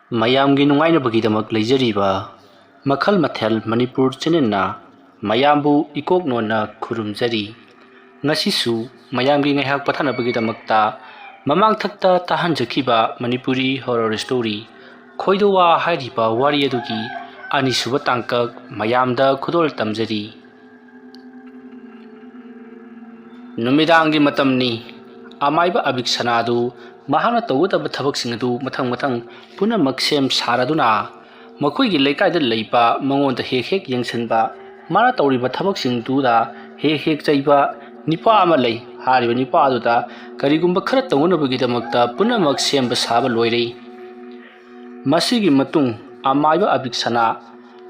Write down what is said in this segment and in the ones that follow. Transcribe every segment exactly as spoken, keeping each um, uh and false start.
ꯃꯌꯥꯝꯒꯤ ꯅꯨꯡꯉꯥꯏꯅꯕꯒꯤꯗꯃꯛ ꯂꯩꯖꯔꯤꯕ ꯃꯈꯜ ꯃꯊꯦꯜ ꯃꯅꯤꯄꯨꯔ ꯆꯦꯅꯦꯜꯅ ꯃꯌꯥꯝꯕꯨ ꯏꯀꯣꯛ ꯅꯣꯟꯅ ꯈꯨꯔꯨꯝꯖꯔꯤ꯫ ꯉꯁꯤꯁꯨ ꯃꯌꯥꯝꯒꯤ ꯉꯥꯏꯍꯥꯛ ꯄꯣꯊꯥꯅꯕꯒꯤꯗꯃꯛꯇ ꯃꯃꯥꯡꯊꯛꯇ ꯇꯥꯍꯟꯖꯈꯤꯕ ꯃꯅꯤꯄꯨꯔꯤ ꯍꯣꯔꯔ ꯁ꯭ꯇꯣꯔꯤ ꯈꯣꯏꯗꯣꯋꯥ ꯍꯥꯏꯔꯤꯕ ꯋꯥꯔꯤ ꯑꯗꯨꯒꯤ ꯑꯅꯤꯁꯨꯕ ꯇꯥꯡꯀꯛ ꯃꯌꯥꯝꯗ ꯈꯨꯗꯣꯜ ꯇꯝꯖꯔꯤ꯫ ꯅꯨꯃꯤꯗꯥꯡꯒꯤ ꯃꯇꯝꯅꯤ꯫ ꯑꯃꯥꯏꯕ ꯑꯕꯤꯛꯁꯅꯥꯗꯨ ꯃꯍꯥꯛꯅ ꯇꯧꯒꯗꯕ ꯊꯕꯛꯁꯤꯡ ꯑꯗꯨ ꯃꯊꯪ ꯃꯊꯪ ꯄꯨꯝꯅꯃꯛ ꯁꯦꯝ ꯁꯥꯔꯗꯨꯅ ꯃꯈꯣꯏꯒꯤ ꯂꯩꯀꯥꯏꯗ ꯂꯩꯕ, ꯃꯉꯣꯟꯗ ꯍꯦꯛ ꯍꯦꯛ ꯌꯦꯡꯁꯤꯟꯕ, ꯃꯥꯅ ꯇꯧꯔꯤꯕ ꯊꯕꯛꯁꯤꯡꯗꯨꯗ ꯍꯦꯛ ꯍꯦꯛ ꯆꯩꯕ ꯅꯤꯄꯥ ꯑꯃ ꯂꯩ꯫ ꯍꯥꯏꯔꯤꯕ ꯅꯤꯄꯥ ꯑꯗꯨꯗ ꯀꯔꯤꯒꯨꯝꯕ ꯈꯔ ꯇꯧꯅꯅꯕꯒꯤꯗꯃꯛꯇ ꯄꯨꯝꯅꯃꯛ ꯁꯦꯝꯕ ꯁꯥꯕ ꯂꯣꯏꯔꯦ꯫ ꯃꯁꯤꯒꯤ ꯃꯇꯨꯡ ꯑꯃꯥꯏꯕ ꯑꯕꯤꯛꯁꯅꯥ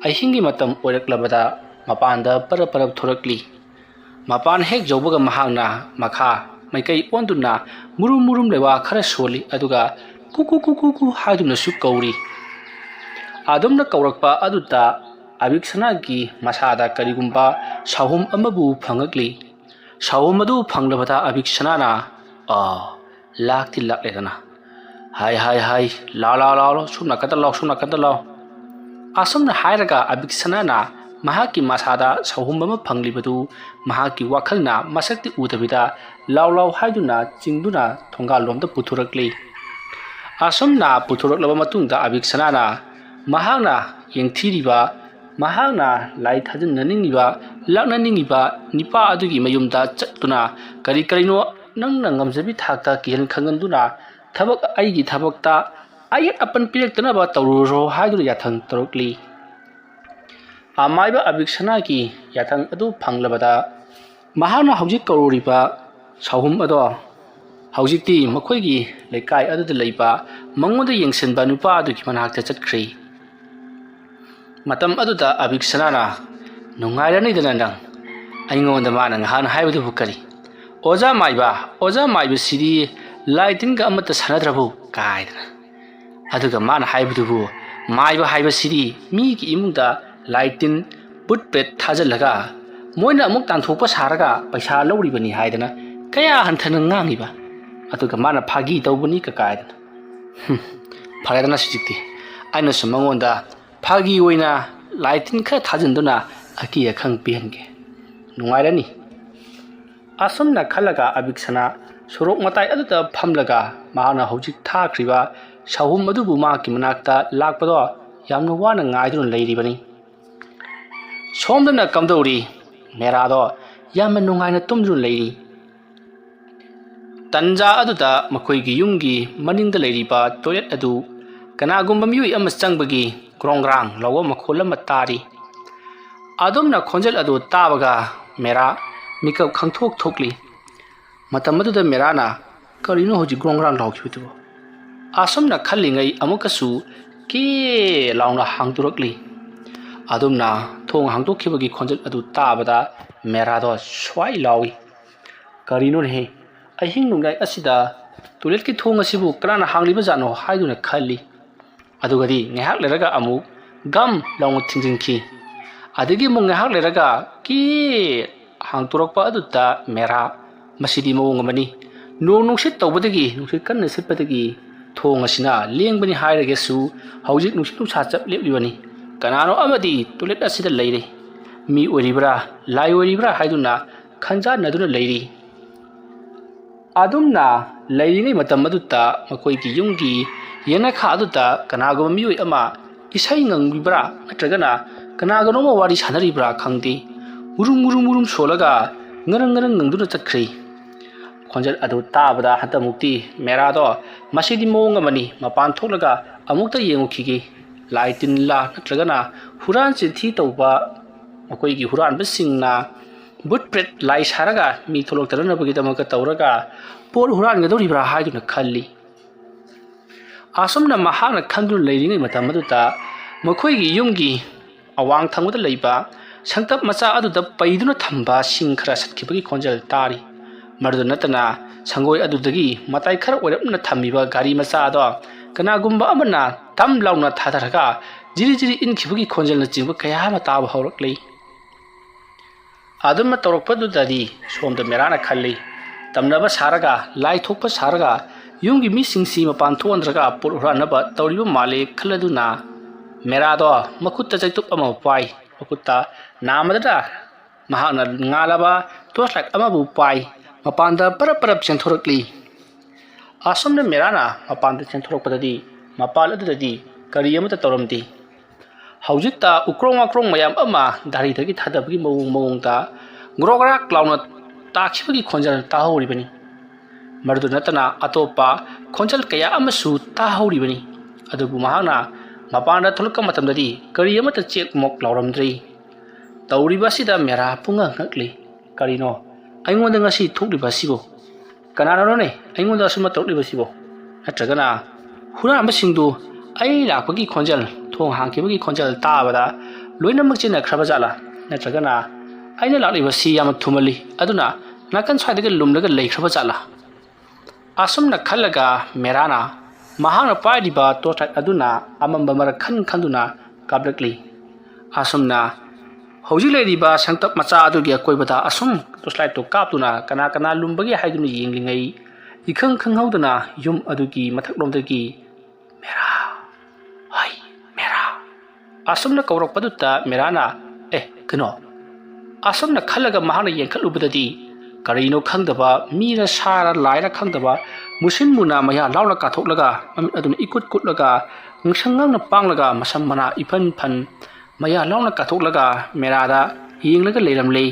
ꯑꯍꯤꯡꯒꯤ ꯃꯇꯝ ꯑꯣꯏꯔꯛꯂꯕꯗ ꯃꯄꯥꯟꯗ ꯄꯔꯞ ꯄꯔꯞ ꯊꯣꯔꯛꯂꯤ꯫ ꯃꯄꯥꯟ ꯍꯦꯛ ꯌꯧꯕꯒ ꯃꯍꯥꯛꯅ ꯃꯈꯥ ꯃꯥꯏꯀꯩ ꯑꯣꯟꯗꯨꯅ ꯃꯨꯔꯨꯝ ꯃꯨꯔꯨꯝ ꯂꯩꯋꯥ ꯈꯔ ꯁꯣꯜꯂꯤ, ꯑꯗꯨꯒ "ꯀꯨ ꯀꯨ ꯀꯨ ꯀꯨ ꯀꯨ" ꯍꯥꯏꯗꯨꯅꯁꯨ ꯀꯧꯔꯤ꯫ ꯑꯗꯨꯝꯅ ꯀꯧꯔꯛꯄ ꯑꯗꯨꯗ ꯑꯕꯤꯛꯁꯅꯥꯒꯤ ꯃꯁꯥꯗ ꯀꯔꯤꯒꯨꯝꯕ ꯁꯥꯍꯨꯝ ꯑꯃꯕꯨ ꯐꯪꯉꯛꯂꯤ꯫ ꯁꯥꯍꯨꯝ ꯑꯗꯨ ꯐꯪꯂꯕꯗ ꯑꯕꯤꯛꯁꯅꯥꯅ, "ꯑꯥ, ꯂꯥꯛꯇꯤ ꯂꯥꯛꯂꯦꯗꯅ꯫ ꯍꯥꯏ, ꯍꯥꯏ, ꯍꯥꯏ, ꯂꯥꯎ, ꯂꯥꯎ, ꯂꯥꯎ, ꯂꯥꯎ, ꯁꯣꯝ ꯅꯥꯀꯟꯗ ꯂꯥꯎ, ꯁꯣꯝ ꯅꯥꯀꯟꯗ ꯂꯥꯎ"꯫ ꯑꯁꯨꯝꯅ ꯍꯥꯏꯔꯒ ꯑꯕꯤꯛꯁꯅꯥꯅ ꯃꯍꯥꯛꯀꯤ ꯃꯁꯥꯗ ꯁꯥꯍꯨꯝ ꯑꯃ ꯐꯪꯂꯤꯕꯗꯨ ꯃꯍꯥꯛꯀꯤ ꯋꯥꯈꯜꯅ ꯃꯁꯛꯇꯤ ꯎꯗꯕꯤꯗ "ꯂꯥꯎ, ꯂꯥꯎ" ꯍꯥꯏꯗꯨꯅ ꯆꯤꯡꯗꯨꯅ ꯊꯣꯡꯒꯥꯜꯂꯣꯝꯗ ꯄꯨꯊꯣꯔꯛꯂꯤ꯫ ꯑꯁꯨꯝꯅ ꯄꯨꯊꯣꯔꯛꯂꯕ ꯃꯇꯨꯡꯗ ꯑꯕꯤꯛꯁꯅꯥꯅ ꯃꯍꯥꯛꯅ ꯌꯦꯡꯊꯤꯔꯤꯕ, ꯃꯍꯥꯛꯅ ꯂꯥꯏ ꯊꯥꯖꯤꯟꯅꯅꯤꯡꯉꯤꯕ, ꯂꯥꯛꯅꯅꯤꯡꯉꯤꯕ ꯅꯤꯄꯥ ꯑꯗꯨꯒꯤ ꯃꯌꯨꯝꯗ ꯆꯠꯇꯨꯅ, "ꯀꯔꯤ ꯀꯔꯤꯅꯣ ꯅꯪꯅ ꯉꯝꯖꯕꯤ ꯊꯥꯛꯇ ꯀꯤꯍꯟ ꯈꯪꯍꯟꯗꯨꯅ ꯊꯕꯛ, ꯑꯩꯒꯤ ꯊꯕꯛꯇ ꯑꯌꯦꯠ ꯑꯄꯟ ꯄꯤꯔꯛꯇꯅꯕ ꯇꯧꯔꯨꯔꯣ" ꯍꯥꯏꯗꯨꯅ ꯌꯥꯊꯪ ꯇꯧꯔꯛꯂꯤ꯫ ꯑꯃꯥꯏꯕ ꯑꯕꯤꯛꯁꯅꯥꯒꯤ ꯌꯥꯊꯪ ꯑꯗꯨ ꯐꯪꯂꯕꯗ ꯃꯍꯥꯛꯅ ꯍꯧꯖꯤꯛ ꯀꯧꯔꯨꯔꯤꯕ ꯁꯥꯍꯨꯝ ꯑꯗꯣ ꯍꯧꯖꯤꯛꯇꯤ ꯃꯈꯣꯏꯒꯤ ꯂꯩꯀꯥꯏ ꯑꯗꯨꯗ ꯂꯩꯕ ꯃꯉꯣꯟꯗ ꯌꯦꯡꯁꯤꯟꯕ ꯅꯨꯄꯥ ꯑꯗꯨꯒꯤ ꯃꯅꯥꯛꯇ ꯆꯠꯈ꯭ꯔꯦ꯫ ꯃꯇꯝ ꯑꯗꯨꯗ ꯑꯕꯤꯛꯁꯅꯥꯅ, "ꯅꯨꯡꯉꯥꯏꯔꯅꯤꯗꯅ ꯅꯪ꯫ ꯑꯩꯉꯣꯟꯗ ꯃꯥꯅ ꯉꯍꯥꯟ ꯍꯥꯏꯕꯗꯨꯕꯨ ꯀꯔꯤ? 'ꯑꯣꯖꯥ ꯃꯥꯏꯕ, ꯑꯣꯖꯥ ꯃꯥꯏꯕꯁꯤꯗꯤ ꯂꯥꯏ ꯇꯤꯟꯒ ꯑꯃꯠꯇ ꯁꯥꯟꯅꯗ꯭ꯔꯕꯣ?' ꯀꯥꯏꯗꯅ꯫ ꯑꯗꯨꯒ ꯃꯥꯅ ꯍꯥꯏꯕꯗꯨꯕꯨ, ꯃꯥꯏꯕ ꯍꯥꯏꯕꯁꯤꯗꯤ ꯃꯤꯒꯤ ꯏꯃꯨꯡꯗ ꯂꯥꯏ ꯇꯤꯟ, ꯕꯨꯠ ꯄ꯭ꯔꯦꯠ ꯊꯥꯖꯤꯜꯂꯒ ꯃꯣꯏꯅ ꯑꯃꯨꯛ ꯇꯥꯟꯊꯣꯛꯄ ꯁꯥꯔꯒ ꯄꯩꯁꯥ ꯂꯧꯔꯤꯕꯅꯤ ꯍꯥꯏꯗꯅ ꯀꯌꯥ ꯍꯟꯊꯅ ꯉꯥꯡꯉꯤꯕ꯫ ꯑꯗꯨꯒ ꯃꯥꯅ ꯐꯥꯒꯤ ꯇꯧꯕꯅꯤ ꯀꯀꯥꯏꯗꯅ꯫ ꯍꯨꯝ, ꯐꯔꯦꯗꯅ ꯍꯧꯖꯤꯛꯇꯤ꯫ ꯑꯩꯅꯁꯨ ꯃꯉꯣꯟꯗ ꯐꯥꯒꯤ ꯑꯣꯏꯅ ꯂꯥꯏ ꯇꯤꯟ ꯈꯔ ꯊꯥꯖꯤꯟꯗꯨꯅ ꯑꯀꯤ ꯑꯈꯪ ꯄꯤꯍꯟꯒꯦ꯫ ꯅꯨꯡꯉꯥꯏꯔꯅꯤ꯫ ꯑꯁꯨꯝꯅ ꯈꯜꯂꯒ ꯑꯕꯤꯛꯁꯅ ꯁꯣꯔꯣꯛ ꯃꯇꯥꯏ ꯑꯗꯨꯗ ꯐꯝꯂꯒ ꯃꯍꯥꯛꯅ ꯍꯧꯖꯤꯛ ꯊꯥꯈ꯭ꯔꯤꯕ ꯁꯥꯍꯨꯝ ꯑꯗꯨꯕꯨ ꯃꯍꯥꯛꯀꯤ ꯃꯅꯥꯛꯇ ꯂꯥꯛꯄꯗꯣ ꯌꯥꯝꯅ ꯋꯥꯅ ꯉꯥꯏꯗꯨꯅ ꯂꯩꯔꯤꯕꯅꯤ꯫ ꯁꯣꯝꯗꯅ ꯀꯝꯗꯧꯔꯤ? ꯃꯦꯔꯥꯗꯣ ꯌꯥꯝꯅ ꯅꯨꯡꯉꯥꯏꯅ ꯇꯨꯝꯗꯨꯅ ꯂꯩꯔꯤ꯫ ꯇꯟꯖꯥ ꯑꯗꯨꯗ ꯃꯈꯣꯏꯒꯤ ꯌꯨꯝꯒꯤ ꯃꯅꯤꯡꯗ ꯂꯩꯔꯤꯕ ꯇꯣꯏꯂꯦꯠ ꯑꯗꯨ ꯀꯅꯥꯒꯨꯝꯕ ꯃꯤꯑꯣꯏ ꯑꯃ ꯆꯪꯕꯒꯤ ꯒ꯭ꯔꯣꯡ ꯒ꯭ꯔꯥꯡ ꯂꯥꯎꯕ ꯃꯈꯣꯜ ꯑꯃ ꯇꯥꯔꯤ꯫ ꯑꯗꯨꯝꯅ ꯈꯣꯟꯖꯦꯜ ꯑꯗꯨ ꯇꯥꯕꯒ ꯃꯦꯔꯥ ꯃꯤꯀꯞ ꯈꯪꯊꯣꯛ ꯊꯣꯛꯂꯤ꯫ ꯃꯇꯝ ꯑꯗꯨꯗ ꯃꯦꯔꯥꯅ, "ꯀꯔꯤꯅꯣ ꯍꯧꯖꯤꯛ ꯒ꯭ꯔꯣꯡ ꯒ꯭ꯔꯥꯡ ꯂꯥꯎꯈꯤꯕꯗꯨꯕꯨ?" ꯑꯁꯨꯝꯅ ꯈꯜꯂꯤꯉꯩ ꯑꯃꯨꯛꯀꯁꯨ ꯀꯦ ꯂꯥꯎꯅ ꯍꯥꯡꯗꯣꯔꯛꯂꯤ꯫ ꯑꯗꯨꯝꯅ ꯊꯣꯡ ꯍꯥꯡꯗꯣꯛꯈꯤꯕꯒꯤ ꯈꯣꯟꯖꯦꯜ ꯑꯗꯨ ꯇꯥꯕꯗ ꯃꯦꯔꯥꯗꯣ ꯁ꯭ꯋꯥꯏ ꯂꯥꯎꯏ꯫ "ꯀꯔꯤꯅꯣꯅꯦꯍꯦ? ꯑꯍꯤꯡ ꯅꯣꯡꯌꯥꯏ ꯑꯁꯤꯗ ꯇꯣꯏꯂꯦꯠꯀꯤ ꯊꯣꯡ ꯑꯁꯤꯕꯨ ꯀꯅꯥꯅ ꯍꯥꯡꯂꯤꯕꯖꯥꯠꯅꯣ?" ꯍꯥꯏꯗꯨꯅ ꯈꯜꯂꯤ꯫ ꯑꯗꯨꯒꯗꯤ ꯉꯥꯏꯍꯥꯛ ꯂꯩꯔꯒ ꯑꯃꯨꯛ ꯒꯝ ꯂꯥꯎꯅ ꯊꯤꯡꯖꯤꯟꯈꯤ꯫ ꯑꯗꯒꯤ ꯑꯃꯨꯛ ꯉꯥꯏꯍꯥꯛ ꯂꯩꯔꯒ ꯀꯤ ꯍꯥꯡꯇꯣꯔꯛꯄ ꯑꯗꯨꯗ ꯃꯦꯔꯥ, "ꯃꯁꯤꯗꯤ ꯃꯑꯣꯡ ꯑꯃꯅꯤ꯫ ꯅꯣꯡ ꯅꯨꯡꯁꯤꯠ ꯇꯧꯕꯗꯒꯤ, ꯅꯨꯡꯁꯤꯠ ꯀꯟꯅ ꯁꯤꯠꯄꯗꯒꯤ ꯊꯣꯡ ꯑꯁꯤꯅ ꯂꯦꯡꯕꯅꯤ ꯍꯥꯏꯔꯒꯁꯨ ꯍꯧꯖꯤꯛ ꯅꯨꯡꯁꯤꯠ ꯅꯨꯡꯁꯥ ꯆꯞ ꯂꯦꯞꯂꯤꯕꯅꯤ꯫ ꯀꯅꯥꯅꯣ ꯑꯃꯗꯤ ꯇꯣꯏꯂꯦꯠ ꯑꯁꯤꯗ ꯂꯩꯔꯦ꯫ ꯃꯤ ꯑꯣꯏꯔꯤꯕ꯭ꯔꯥ, ꯂꯥꯏ ꯑꯣꯏꯔꯤꯕ꯭ꯔꯥ ꯍꯥꯏꯗꯨꯅ ꯈꯟꯖꯥꯟꯅꯗꯨꯅ ꯂꯩꯔꯤ꯫" ꯑꯗꯨꯝꯅ ꯂꯩꯔꯤꯉꯩ ꯃꯇꯝ ꯑꯗꯨꯗ ꯃꯈꯣꯏꯒꯤ ꯌꯨꯝꯒꯤ ꯌꯦꯅꯈꯥ ꯑꯗꯨꯗ ꯀꯅꯥꯒꯨꯝꯕ ꯃꯤꯑꯣꯏ ꯑꯃ ꯏꯁꯩ ꯉꯪꯂꯤꯕ꯭ꯔꯥ ꯅꯠꯇ꯭ꯔꯒꯅ ꯀꯅꯥꯒꯅꯣꯝꯃ ꯋꯥꯔꯤ ꯁꯥꯟꯅꯔꯤꯕ꯭ꯔꯥ ꯈꯪꯗꯦ, ꯎꯔꯨꯝ ꯎꯔꯨꯝ ꯎꯔꯨꯝ ꯁꯣꯜꯂꯒ ꯉꯔꯪ ꯉꯔꯪ ꯉꯪꯗꯨꯅ ꯆꯠꯈ꯭ꯔꯦ꯫ ꯈꯣꯟꯖꯦꯜ ꯑꯗꯨ ꯇꯥꯕꯗ ꯍꯟꯗꯛꯃꯨꯛꯇꯤ ꯃꯦꯔꯥꯗꯣ, "ꯃꯁꯤꯗꯤ ꯃꯑꯣꯡ ꯑꯃꯅꯤ, ꯃꯄꯥꯟ ꯊꯣꯛꯂꯒ ꯑꯃꯨꯛꯇ ꯌꯦꯡꯉꯨꯈꯤꯒꯦ꯫ ꯂꯥꯏ ꯇꯤꯟꯂꯥ ꯅꯠꯇ꯭ꯔꯒꯅ ꯍꯨꯔꯥꯟ ꯆꯤꯟꯊꯤ ꯇꯧꯕ ꯃꯈꯣꯏꯒꯤ ꯍꯨꯔꯥꯟꯕꯁꯤꯡꯅ ꯕꯨꯠ ꯄ꯭ꯔꯦꯠ ꯂꯥꯏ ꯁꯥꯔꯒ ꯃꯤ ꯊꯣꯛꯂꯛꯇꯅꯅꯕꯒꯤꯗꯃꯛꯇ ꯇꯧꯔꯒ ꯄꯣꯠ ꯍꯨꯔꯥꯟꯒꯗꯧꯔꯤꯕ꯭ꯔꯥ?" ꯍꯥꯏꯗꯨꯅ ꯈꯜꯂꯤ꯫ ꯑꯁꯨꯝꯅ ꯃꯍꯥꯛꯅ ꯈꯟꯗꯨꯅ ꯂꯩꯔꯤꯉꯩ ꯃꯇꯝ ꯑꯗꯨꯗ ꯃꯈꯣꯏꯒꯤ ꯌꯨꯝꯒꯤ ꯑꯋꯥꯡ ꯊꯪꯕꯗ ꯂꯩꯕ ꯁꯪꯇꯞ ꯃꯆꯥ ꯑꯗꯨꯗ ꯄꯩꯗꯨꯅ ꯊꯝꯕ ꯁꯤꯡ ꯈꯔ ꯁꯠꯈꯤꯕꯒꯤ ꯈꯣꯟꯖꯦꯜ ꯇꯥꯔꯤ꯫ ꯃꯗꯨꯗ ꯅꯠꯇꯅ ꯁꯪꯒꯣꯏ ꯑꯗꯨꯗꯒꯤ ꯃꯇꯥꯏ ꯈꯔ ꯑꯣꯏꯔꯞꯅ ꯊꯝꯃꯤꯕ ꯒꯥꯔꯤ ꯃꯆꯥ ꯑꯗꯣ ꯀꯅꯥꯒꯨꯝꯕ ꯑꯃꯅ ꯇꯝ ꯂꯥꯎꯅ ꯊꯥꯗꯔꯒ ꯖꯤꯔꯤ ꯖꯤꯔꯤ ꯏꯟꯈꯤꯕꯒꯤ ꯈꯣꯟꯖꯦꯜꯅꯆꯤꯡꯕ ꯀꯌꯥ ꯑꯃ ꯇꯥꯕ ꯍꯧꯔꯛꯂꯤ꯫ ꯑꯗꯨꯝꯅ ꯇꯧꯔꯛꯄꯗꯨꯗꯗꯤ ꯁꯣꯝꯗ ꯃꯦꯔꯥꯅ ꯈꯜꯂꯤ, ꯇꯝꯅꯕ ꯁꯥꯔꯒ, ꯂꯥꯏ ꯊꯣꯛꯄ ꯁꯥꯔꯒ, ꯌꯨꯝꯒꯤ ꯃꯤꯁꯤꯡꯁꯤ ꯃꯄꯥꯟ ꯊꯣꯛꯍꯟꯗ꯭ꯔꯒ ꯄꯣꯠ ꯍꯨꯔꯥꯟꯅꯕ ꯇꯧꯔꯤꯕ ꯃꯥꯜꯂꯦ ꯈꯜꯂꯗꯨꯅ ꯃꯦꯔꯥꯗꯣ ꯃꯈꯨꯠꯇ ꯆꯩꯇꯨꯞ ꯑꯃ ꯄꯥꯏ꯫ ꯃꯈꯨꯠꯇ ꯅꯥꯝꯃꯗꯅ ꯃꯍꯥꯛꯅ ꯉꯥꯜꯂꯕ ꯇꯣꯔꯆ ꯂꯥꯏꯠ ꯑꯃꯕꯨ ꯄꯥꯏ꯫ ꯃꯄꯥꯟꯗ ꯄꯔꯞ ꯄꯔꯞ ꯆꯦꯟꯊꯣꯔꯛꯂꯤ꯫ ꯑꯁꯨꯝꯅ ꯃꯦꯔꯥꯅ ꯃꯄꯥꯟꯗ ꯆꯦꯟꯊꯣꯔꯛꯄꯗꯗꯤ ꯃꯄꯥꯟ ꯑꯗꯨꯗꯗꯤ ꯀꯔꯤ ꯑꯃꯠꯇ ꯇꯧꯔꯝꯗꯦ꯫ ꯍꯧꯖꯤꯛꯇ ꯎꯀ꯭ꯔꯣꯡ ꯋꯥꯀ꯭ꯔꯣꯡ ꯃꯌꯥꯝ ꯑꯃ ꯗꯥꯔꯤꯗꯒꯤ ꯊꯥꯗꯕꯒꯤ ꯃꯑꯣꯡ ꯃꯑꯣꯡꯗ ꯒ꯭ꯔꯣꯒ꯭ꯔꯥꯛ ꯂꯥꯎꯅ ꯇꯥꯈꯤꯕꯒꯤ ꯈꯣꯟꯖꯦꯜ ꯇꯥꯍꯧꯔꯤꯕꯅꯤ꯫ ꯃꯗꯨꯗ ꯅꯠꯇꯅ ꯑꯇꯣꯞꯄ ꯈꯣꯟꯖꯦꯜ ꯀꯌꯥ ꯑꯃꯁꯨ ꯇꯥꯍꯧꯔꯤꯕꯅꯤ꯫ ꯑꯗꯨꯕꯨ ꯃꯍꯥꯛꯅ ꯃꯄꯥꯟꯗ ꯊꯣꯛꯂꯛꯄ ꯃꯇꯝꯗꯗꯤ ꯀꯔꯤ ꯑꯃꯠꯇ ꯆꯦꯛ ꯃꯣꯛ ꯂꯥꯎꯔꯝꯗ꯭ꯔꯤ꯫ ꯇꯧꯔꯤꯕ ꯑꯁꯤꯗ ꯃꯦꯔꯥ ꯄꯨꯡꯉꯛ ꯉꯛꯂꯤ꯫ "ꯀꯔꯤꯅꯣ ꯑꯩꯉꯣꯟꯗ ꯉꯁꯤ ꯊꯣꯛꯂꯤꯕ ꯑꯁꯤꯕꯨ? ꯀꯅꯥꯅꯣꯅꯦ ꯑꯩꯉꯣꯟꯗ ꯑꯁꯨꯝꯅ ꯇꯧꯔꯛꯂꯤꯕꯁꯤꯕꯨ? ꯅꯠꯇ꯭ꯔꯒꯅ ꯍꯨꯔꯥꯟꯕꯁꯤꯡꯗꯨ ꯑꯩ ꯂꯥꯛꯄꯒꯤ ꯈꯣꯟꯖꯦꯜ, ꯊꯣꯡ ꯍꯥꯡꯈꯤꯕꯒꯤ ꯈꯣꯟꯖꯦꯜ ꯇꯥꯕꯗ ꯂꯣꯏꯅꯃꯛ ꯆꯦꯟꯅꯈ꯭ꯔꯕ ꯖꯥꯠꯂꯥ? ꯅꯠꯇ꯭ꯔꯒꯅ ꯑꯩꯅ ꯂꯥꯛꯂꯤꯕꯁꯤ ꯌꯥꯝꯅ ꯊꯨꯃꯜꯂꯤ, ꯑꯗꯨꯅ ꯅꯥꯀꯟ ꯁ꯭ꯋꯥꯏꯗꯒ ꯂꯨꯝꯂꯒ ꯂꯩꯈ꯭ꯔꯕ ꯖꯥꯠꯂꯥ?" ꯑꯁꯨꯝꯅ ꯈꯜꯂꯒ ꯃꯦꯔꯥꯅ ꯃꯍꯥꯛꯅ ꯄꯥꯏꯔꯤꯕ ꯇꯣꯔꯆ ꯂꯥꯏꯠ ꯑꯗꯨꯅ ꯑꯃꯝꯕ ꯃꯔꯛ ꯈꯟ ꯈꯟꯗꯨꯅ ꯀꯥꯞꯂꯛꯂꯤ꯫ ꯑꯁꯨꯝꯅ ꯍꯧꯖꯤꯛ ꯂꯩꯔꯤꯕ ꯁꯪꯇꯞ ꯃꯆꯥ ꯑꯗꯨꯒꯤ ꯑꯀꯣꯏꯕꯗ ꯑꯁꯨꯝ ꯇꯣꯔꯆ ꯂꯥꯏꯠꯇꯨ ꯀꯥꯞꯇꯨꯅ ꯀꯅꯥ ꯀꯅꯥ ꯂꯨꯝꯕꯒꯦ ꯍꯥꯏꯗꯨꯅ ꯌꯦꯡꯂꯤꯉꯩ, ꯏꯈꯪ ꯈꯪꯍꯧꯗꯅ ꯌꯨꯝ ꯑꯗꯨꯒꯤ ꯃꯊꯛꯂꯣꯝꯗꯒꯤ "ꯃꯦꯔꯥ, ꯍꯩ, ꯃꯦꯔꯥ!" ꯑꯁꯨꯝꯅ ꯀꯧꯔꯛꯄꯗꯨꯗ ꯃꯦꯔꯥꯅ, "ꯑꯦ, ꯀꯩꯅꯣ?" ꯑꯁꯨꯝꯅ ꯈꯜꯂꯒ ꯃꯍꯥꯛꯅ ꯌꯦꯡꯈꯠꯂꯨꯕꯗꯗꯤ ꯀꯔꯤꯅꯣ ꯈꯪꯗꯕ, ꯃꯤꯔ ꯁꯥꯔ ꯂꯥꯏꯔ ꯈꯪꯗꯕ, ꯃꯨꯁꯤꯟ ꯃꯨꯅ ꯃꯌꯥ ꯂꯥꯎꯅ ꯀꯥꯊꯣꯛꯂꯒ, ꯃꯃꯤꯠ ꯑꯗꯨꯅ ꯏꯀꯨꯠ ꯀꯨꯠꯂꯒ, ꯉꯪꯁꯪ ꯉꯪꯅ ꯄꯥꯡꯂꯒ, ꯃꯁꯝ ꯃꯅꯥ ꯏꯐꯟ ꯐꯟ, ꯃꯌꯥ ꯂꯥꯎꯅ ꯀꯥꯊꯣꯛꯂꯒ ꯃꯦꯔꯥꯗ ꯌꯦꯡꯂꯒ ꯂꯩꯔꯝꯂꯦ꯫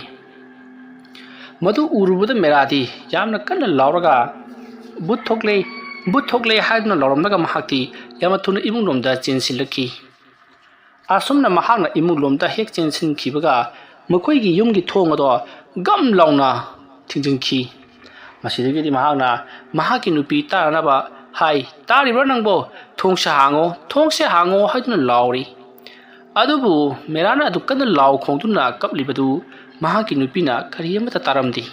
ꯃꯗꯨ ꯎꯔꯨꯕꯗ ꯃꯦꯔꯥꯗꯤ ꯌꯥꯝꯅ ꯀꯟꯅ ꯂꯥꯎꯔꯒ, "ꯚꯨꯠ ꯊꯣꯛꯂꯦ, ꯚꯨꯠ ꯊꯣꯛꯂꯦ" ꯍꯥꯏꯗꯨꯅ ꯂꯥꯎꯔꯝꯂꯒ ꯃꯍꯥꯛꯇꯤ ꯌꯥꯝꯅ ꯊꯨꯅ ꯏꯃꯨꯡꯂꯣꯝꯗ ꯆꯦꯟꯁꯤꯜꯂꯛꯈꯤ꯫ ꯑꯁꯨꯝꯅ ꯃꯍꯥꯛꯅ ꯏꯃꯨꯡꯂꯣꯝꯗ ꯍꯦꯛ ꯆꯦꯟꯁꯤꯟꯈꯤꯕꯒ ꯃꯈꯣꯏꯒꯤ ꯌꯨꯝꯒꯤ ꯊꯣꯡ ꯑꯗꯣ ꯒꯝ ꯂꯥꯎꯅ ꯊꯤꯡꯖꯤꯟꯈꯤ꯫ ꯃꯁꯤꯗꯒꯤꯗꯤ ꯃꯍꯥꯛꯅ ꯃꯍꯥꯛꯀꯤ ꯅꯨꯄꯤ ꯇꯥꯅꯅꯕ ꯍꯥꯏ, "ꯇꯥꯔꯤꯕ꯭ꯔꯥ ꯅꯪꯕꯣ? ꯊꯣꯡꯁꯦ ꯍꯥꯡꯉꯣ, ꯊꯣꯡꯁꯦ ꯍꯥꯡꯉꯣ" ꯍꯥꯏꯗꯨꯅ ꯂꯥꯎꯔꯤ꯫ ꯑꯗꯨꯕꯨ ꯃꯦꯔꯥꯅ ꯑꯗꯨ ꯀꯟꯅ ꯂꯥꯎ ꯈꯣꯡꯗꯨꯅ ꯀꯞꯂꯤꯕꯗꯨ ꯃꯍꯥꯛꯀꯤ ꯅꯨꯄꯤꯅ ꯀꯔꯤ ꯑꯃꯠꯇ ꯇꯥꯔꯝꯗꯦ꯫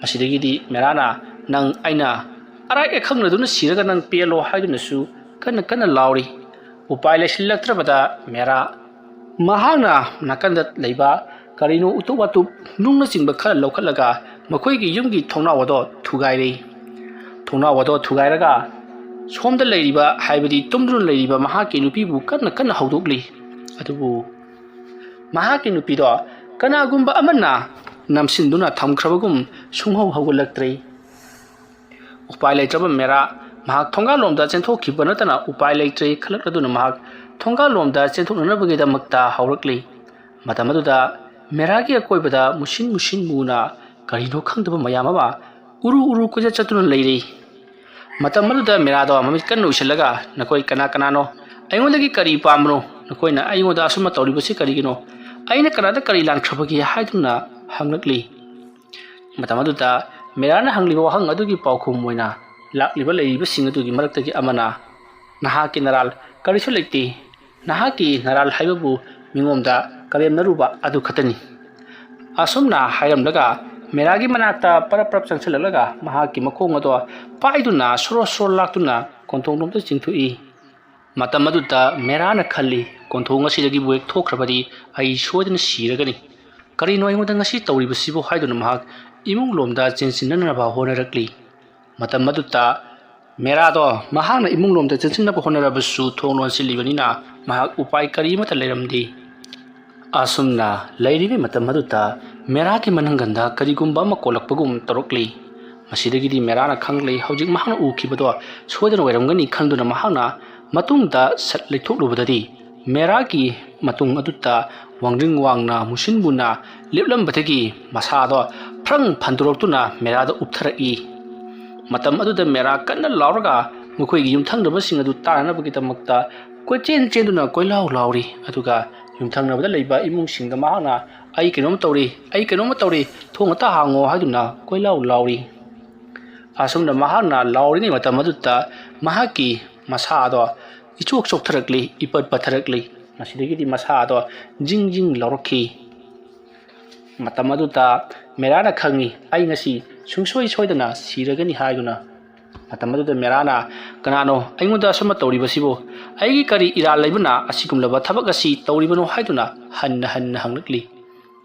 ꯃꯁꯤꯗꯒꯤꯗꯤ ꯃꯦꯔꯥꯅ, "ꯅꯪ ꯑꯩꯅ ꯑꯔꯥꯏ ꯑꯈꯪꯅꯗꯨꯅ ꯁꯤꯔꯒ ꯅꯪ ꯄꯦꯜꯂꯣ" ꯍꯥꯏꯗꯨꯅꯁꯨ ꯀꯟꯅ ꯀꯟꯅ ꯂꯥꯎꯔꯤ꯫ ꯎꯄꯥꯏ ꯂꯩꯁꯤꯜꯂꯛꯇ꯭ꯔꯕꯗ ꯃꯦꯔꯥ ꯃꯍꯥꯛꯅ ꯅꯥꯀꯟꯗ ꯂꯩꯕ ꯀꯔꯤꯅꯣ ꯎꯇꯨꯞ ꯋꯥꯇꯨꯞ, ꯅꯨꯡꯅꯆꯤꯡꯕ ꯈꯔ ꯂꯧꯈꯠꯂꯒ ꯃꯈꯣꯏꯒꯤ ꯌꯨꯝꯒꯤ ꯊꯣꯡꯅꯥꯎ ꯑꯗꯣ ꯊꯨꯒꯥꯏꯔꯦ꯫ ꯊꯣꯡꯅꯥꯎ ꯑꯗꯣ ꯊꯨꯒꯥꯏꯔꯒ ꯁꯣꯝꯗ ꯂꯩꯔꯤꯕ, ꯍꯥꯏꯕꯗꯤ ꯇꯨꯝꯗꯨꯅ ꯂꯩꯔꯤꯕ ꯃꯍꯥꯛꯀꯤ ꯅꯨꯄꯤꯕꯨ ꯀꯟꯅ ꯀꯟꯅ ꯍꯧꯗꯣꯛꯂꯤ꯫ ꯑꯗꯨꯕꯨ ꯃꯍꯥꯛꯀꯤ ꯅꯨꯄꯤꯗꯣ ꯀꯅꯥꯒꯨꯝꯕ ꯑꯃꯅ ꯅꯝꯁꯤꯟꯗꯨꯅ ꯊꯝꯈ꯭ꯔꯕꯒꯨꯝ ꯁꯨꯡꯍꯧ ꯍꯧꯒꯠꯂꯛꯇ꯭ꯔꯦ꯫ ꯎꯄꯥꯏ ꯂꯩꯇ꯭ꯔꯕ ꯃꯦꯔꯥ ꯃꯍꯥꯛ ꯊꯣꯡꯒꯥꯜꯂꯣꯝꯗ ꯆꯦꯟꯊꯣꯛꯈꯤꯕ ꯅꯠꯇꯅ ꯎꯄꯥꯏ ꯂꯩꯇ꯭ꯔꯦ ꯈꯜꯂꯛꯂꯗꯨꯅ ꯃꯍꯥꯛ ꯊꯣꯡꯒꯥꯜꯂꯣꯝꯗ ꯆꯦꯟꯊꯣꯛꯅꯅꯕꯒꯤꯗꯃꯛꯇ ꯍꯧꯔꯛꯂꯤ꯫ ꯃꯇꯝ ꯑꯗꯨꯗ ꯃꯦꯔꯥꯒꯤ ꯑꯀꯣꯏꯕꯗ ꯃꯨꯁꯤꯟ ꯃꯨꯁꯤꯟ ꯃꯨꯅ ꯀꯔꯤꯅꯣ ꯈꯪꯗꯕ ꯃꯌꯥꯝ ꯑꯃ ꯎꯔꯨ ꯎꯔꯨ ꯀꯣꯏꯆꯠ ꯆꯠꯇꯨꯅ ꯂꯩꯔꯤ꯫ ꯃꯇꯝ ꯑꯗꯨꯗ ꯃꯦꯔꯥꯗꯣ ꯃꯃꯤꯠ ꯀꯟꯅ ꯎꯏꯁꯤꯜꯂꯒ, "ꯅꯈꯣꯏ ꯀꯅꯥ ꯀꯅꯥꯅꯣ? ꯑꯩꯉꯣꯟꯗꯒꯤ ꯀꯔꯤ ꯄꯥꯝꯕꯅꯣ? ꯅꯈꯣꯏꯅ ꯑꯩꯉꯣꯟꯗ ꯑꯁꯨꯝꯅ ꯇꯧꯔꯤꯕꯁꯤ ꯀꯔꯤꯒꯤꯅꯣ? ꯑꯩꯅ ꯀꯅꯥꯗ ꯀꯔꯤ ꯂꯥꯟꯈ꯭ꯔꯕꯒꯦ?" ꯍꯥꯏꯗꯨꯅ ꯍꯪꯂꯛꯂꯤ꯫ ꯃꯇꯝ ꯑꯗꯨꯗ ꯃꯦꯔꯥꯅ ꯍꯪꯂꯤꯕ ꯋꯥꯍꯪ ꯑꯗꯨꯒꯤ ꯄꯥꯎꯈꯨꯝ ꯑꯣꯏꯅ ꯂꯥꯛꯂꯤꯕ ꯂꯩꯔꯤꯕꯁꯤꯡ ꯑꯗꯨꯒꯤ ꯃꯔꯛꯇꯒꯤ ꯑꯃꯅ, "ꯅꯍꯥꯛꯀꯤ ꯅꯔꯥꯜ ꯀꯔꯤꯁꯨ ꯂꯩꯇꯦ꯫ ꯅꯍꯥꯛꯀꯤ ꯅꯔꯥꯜ ꯍꯥꯏꯕꯕꯨ ꯃꯤꯉꯣꯝꯗ ꯀꯔꯦꯝꯅꯔꯨꯕ ꯑꯗꯨ ꯈꯛꯇꯅꯤ"꯫ ꯑꯁꯨꯝꯅ ꯍꯥꯏꯔꯝꯂꯒ ꯃꯦꯔꯥꯒꯤ ꯃꯅꯥꯛꯇ ꯄꯔꯞ ꯄꯔꯞ ꯆꯪꯁꯤꯜꯂꯛꯂꯒ ꯃꯍꯥꯛꯀꯤ ꯃꯈꯣꯡ ꯑꯗꯣ ꯄꯥꯏꯗꯨꯅ ꯁꯣꯔꯣ ꯁꯣꯔꯣ ꯂꯥꯛꯇꯨꯅ ꯀꯣꯟꯊꯣꯡꯂꯣꯝꯗ ꯆꯤꯡꯊꯣꯛꯏ꯫ ꯃꯇꯝ ꯑꯗꯨꯗ ꯃꯦꯔꯥꯅ ꯈꯜꯂꯤ, "ꯀꯣꯟꯊꯣꯡ ꯑꯁꯤꯗꯒꯤꯕꯨ ꯍꯦꯛ ꯊꯣꯛꯈ꯭ꯔꯕꯗꯤ ꯑꯩ ꯁꯣꯏꯗꯅ ꯁꯤꯔꯒꯅꯤ꯫ ꯀꯔꯤꯅꯣ ꯑꯩꯉꯣꯟꯗ ꯉꯁꯤ ꯇꯧꯔꯤꯕꯁꯤꯕꯨ?" ꯍꯥꯏꯗꯨꯅ ꯃꯍꯥꯛ ꯏꯃꯨꯡ ꯂꯣꯝꯗ ꯆꯦꯟꯁꯤꯟꯅꯅꯕ ꯍꯣꯠꯅꯔꯛꯂꯤ꯫ ꯃꯇꯝ ꯑꯗꯨꯗ ꯃꯦꯔꯥꯗꯣ ꯃꯍꯥꯛꯅ ꯏꯃꯨꯡ ꯂꯣꯝꯗ ꯆꯦꯟꯁꯤꯟꯅꯕ ꯍꯣꯠꯅꯔꯕꯁꯨ ꯊꯣꯡ ꯂꯣꯟꯁꯤꯜꯂꯤꯕꯅꯤꯅ ꯃꯍꯥꯛ ꯎꯄꯥꯏ ꯀꯔꯤ ꯑꯃꯠꯇ ꯂꯩꯔꯝꯗꯦ꯫ ꯑꯁꯨꯝꯅ ꯂꯩꯔꯤꯕ ꯃꯇꯝ ꯑꯗꯨꯗ ꯃꯦꯔꯥꯒꯤ ꯃꯅꯪꯒꯟꯗ ꯀꯔꯤꯒꯨꯝꯕ ꯑꯃ ꯀꯣꯜꯂꯛꯄꯒꯨꯝ ꯇꯧꯔꯛꯂꯤ꯫ ꯃꯁꯤꯗꯒꯤꯗꯤ ꯃꯦꯔꯥꯅ ꯈꯪꯂꯦ, ꯍꯧꯖꯤꯛ ꯃꯍꯥꯛꯅ ꯎꯈꯤꯕꯗꯣ ꯁꯣꯏꯗꯅ ꯑꯣꯏꯔꯝꯒꯅꯤ ꯈꯟꯗꯨꯅ ꯃꯍꯥꯛꯅ ꯃꯇꯨꯡꯗ ꯁꯠ ꯂꯩꯊꯣꯛꯂꯨꯕꯗꯗꯤ ꯃꯦꯔꯥꯒꯤ ꯃꯇꯨꯡ ꯑꯗꯨꯗ ꯋꯥꯡꯗ꯭ꯔꯤꯡ ꯋꯥꯡꯅ ꯃꯨꯁꯤꯟ ꯃꯨꯅ ꯂꯦꯞꯂꯝꯕꯗꯒꯤ ꯃꯁꯥꯗꯣ ꯐ꯭ꯔꯪ ꯐꯟꯗꯣꯔꯛꯇꯨꯅ ꯃꯦꯔꯥꯗ ꯎꯞꯊꯔꯛꯏ꯫ ꯃꯇꯝ ꯑꯗꯨꯗ ꯃꯦꯔꯥ ꯀꯟꯅ ꯂꯥꯎꯔꯒ ꯃꯈꯣꯏꯒꯤ ꯌꯨꯝꯊꯪꯅꯕꯁꯤꯡ ꯑꯗꯨ ꯇꯥꯅꯅꯕꯒꯤꯗꯃꯛꯇ ꯀꯣꯏꯆꯦꯟ ꯆꯦꯟꯗꯨꯅ ꯀꯣꯏꯂꯥꯎ ꯂꯥꯎꯔꯤ꯫ ꯑꯗꯨꯒ ꯌꯨꯝꯊꯪꯅꯕꯗ ꯂꯩꯕ ꯏꯃꯨꯡꯁꯤꯡꯗ ꯃꯍꯥꯛꯅ, "ꯑꯩ ꯀꯩꯅꯣꯝ ꯇꯧꯔꯤ, ꯑꯩ ꯀꯩꯅꯣꯝ ꯇꯧꯔꯤ, ꯊꯣꯡ ꯑꯇ ꯍꯥꯡꯉꯣ" ꯍꯥꯏꯗꯨꯅ ꯀꯣꯏꯂꯥꯎ ꯂꯥꯎꯔꯤ꯫ ꯑꯁꯨꯝꯅ ꯃꯍꯥꯛꯅ ꯂꯥꯎꯔꯤꯉꯩ ꯃꯇꯝ ꯑꯗꯨꯗ ꯃꯍꯥꯛꯀꯤ ꯃꯁꯥ ꯑꯗꯣ ꯏꯆꯣꯛ ꯆꯣꯛꯊꯔꯛꯂꯤ, ꯏꯄꯠ ꯄꯠꯊꯔꯛꯂꯤ꯫ ꯃꯁꯤꯗꯒꯤꯗꯤ ꯃꯁꯥ ꯑꯗꯣ ꯖꯤꯡ ꯖꯤꯡ ꯂꯥꯎꯔꯛꯈꯤ꯫ ꯃꯇꯝ ꯑꯗꯨꯗ ꯃꯦꯔꯥꯅ ꯈꯪꯉꯤ, "ꯑꯩ ꯉꯁꯤ ꯁꯨꯡꯁꯣꯏ ꯁꯣꯏꯗꯅ ꯁꯤꯔꯒꯅꯤ" ꯍꯥꯏꯗꯨꯅ꯫ ꯃꯇꯝ ꯑꯗꯨꯗ ꯃꯦꯔꯥꯅ, "ꯀꯅꯥꯅꯣ ꯑꯩꯉꯣꯟꯗ ꯑꯁꯨꯝꯅ ꯇꯧꯔꯤꯕꯁꯤꯕꯨ? ꯑꯩꯒꯤ ꯀꯔꯤ ꯏꯔꯥꯜ ꯂꯩꯕꯅ ꯑꯁꯤꯒꯨꯝꯂꯕ ꯊꯕꯛ ꯑꯁꯤ ꯇꯧꯔꯤꯕꯅꯣ?" ꯍꯥꯏꯗꯨꯅ ꯍꯟꯅ ꯍꯟꯅ ꯍꯪꯂꯛꯂꯤ꯫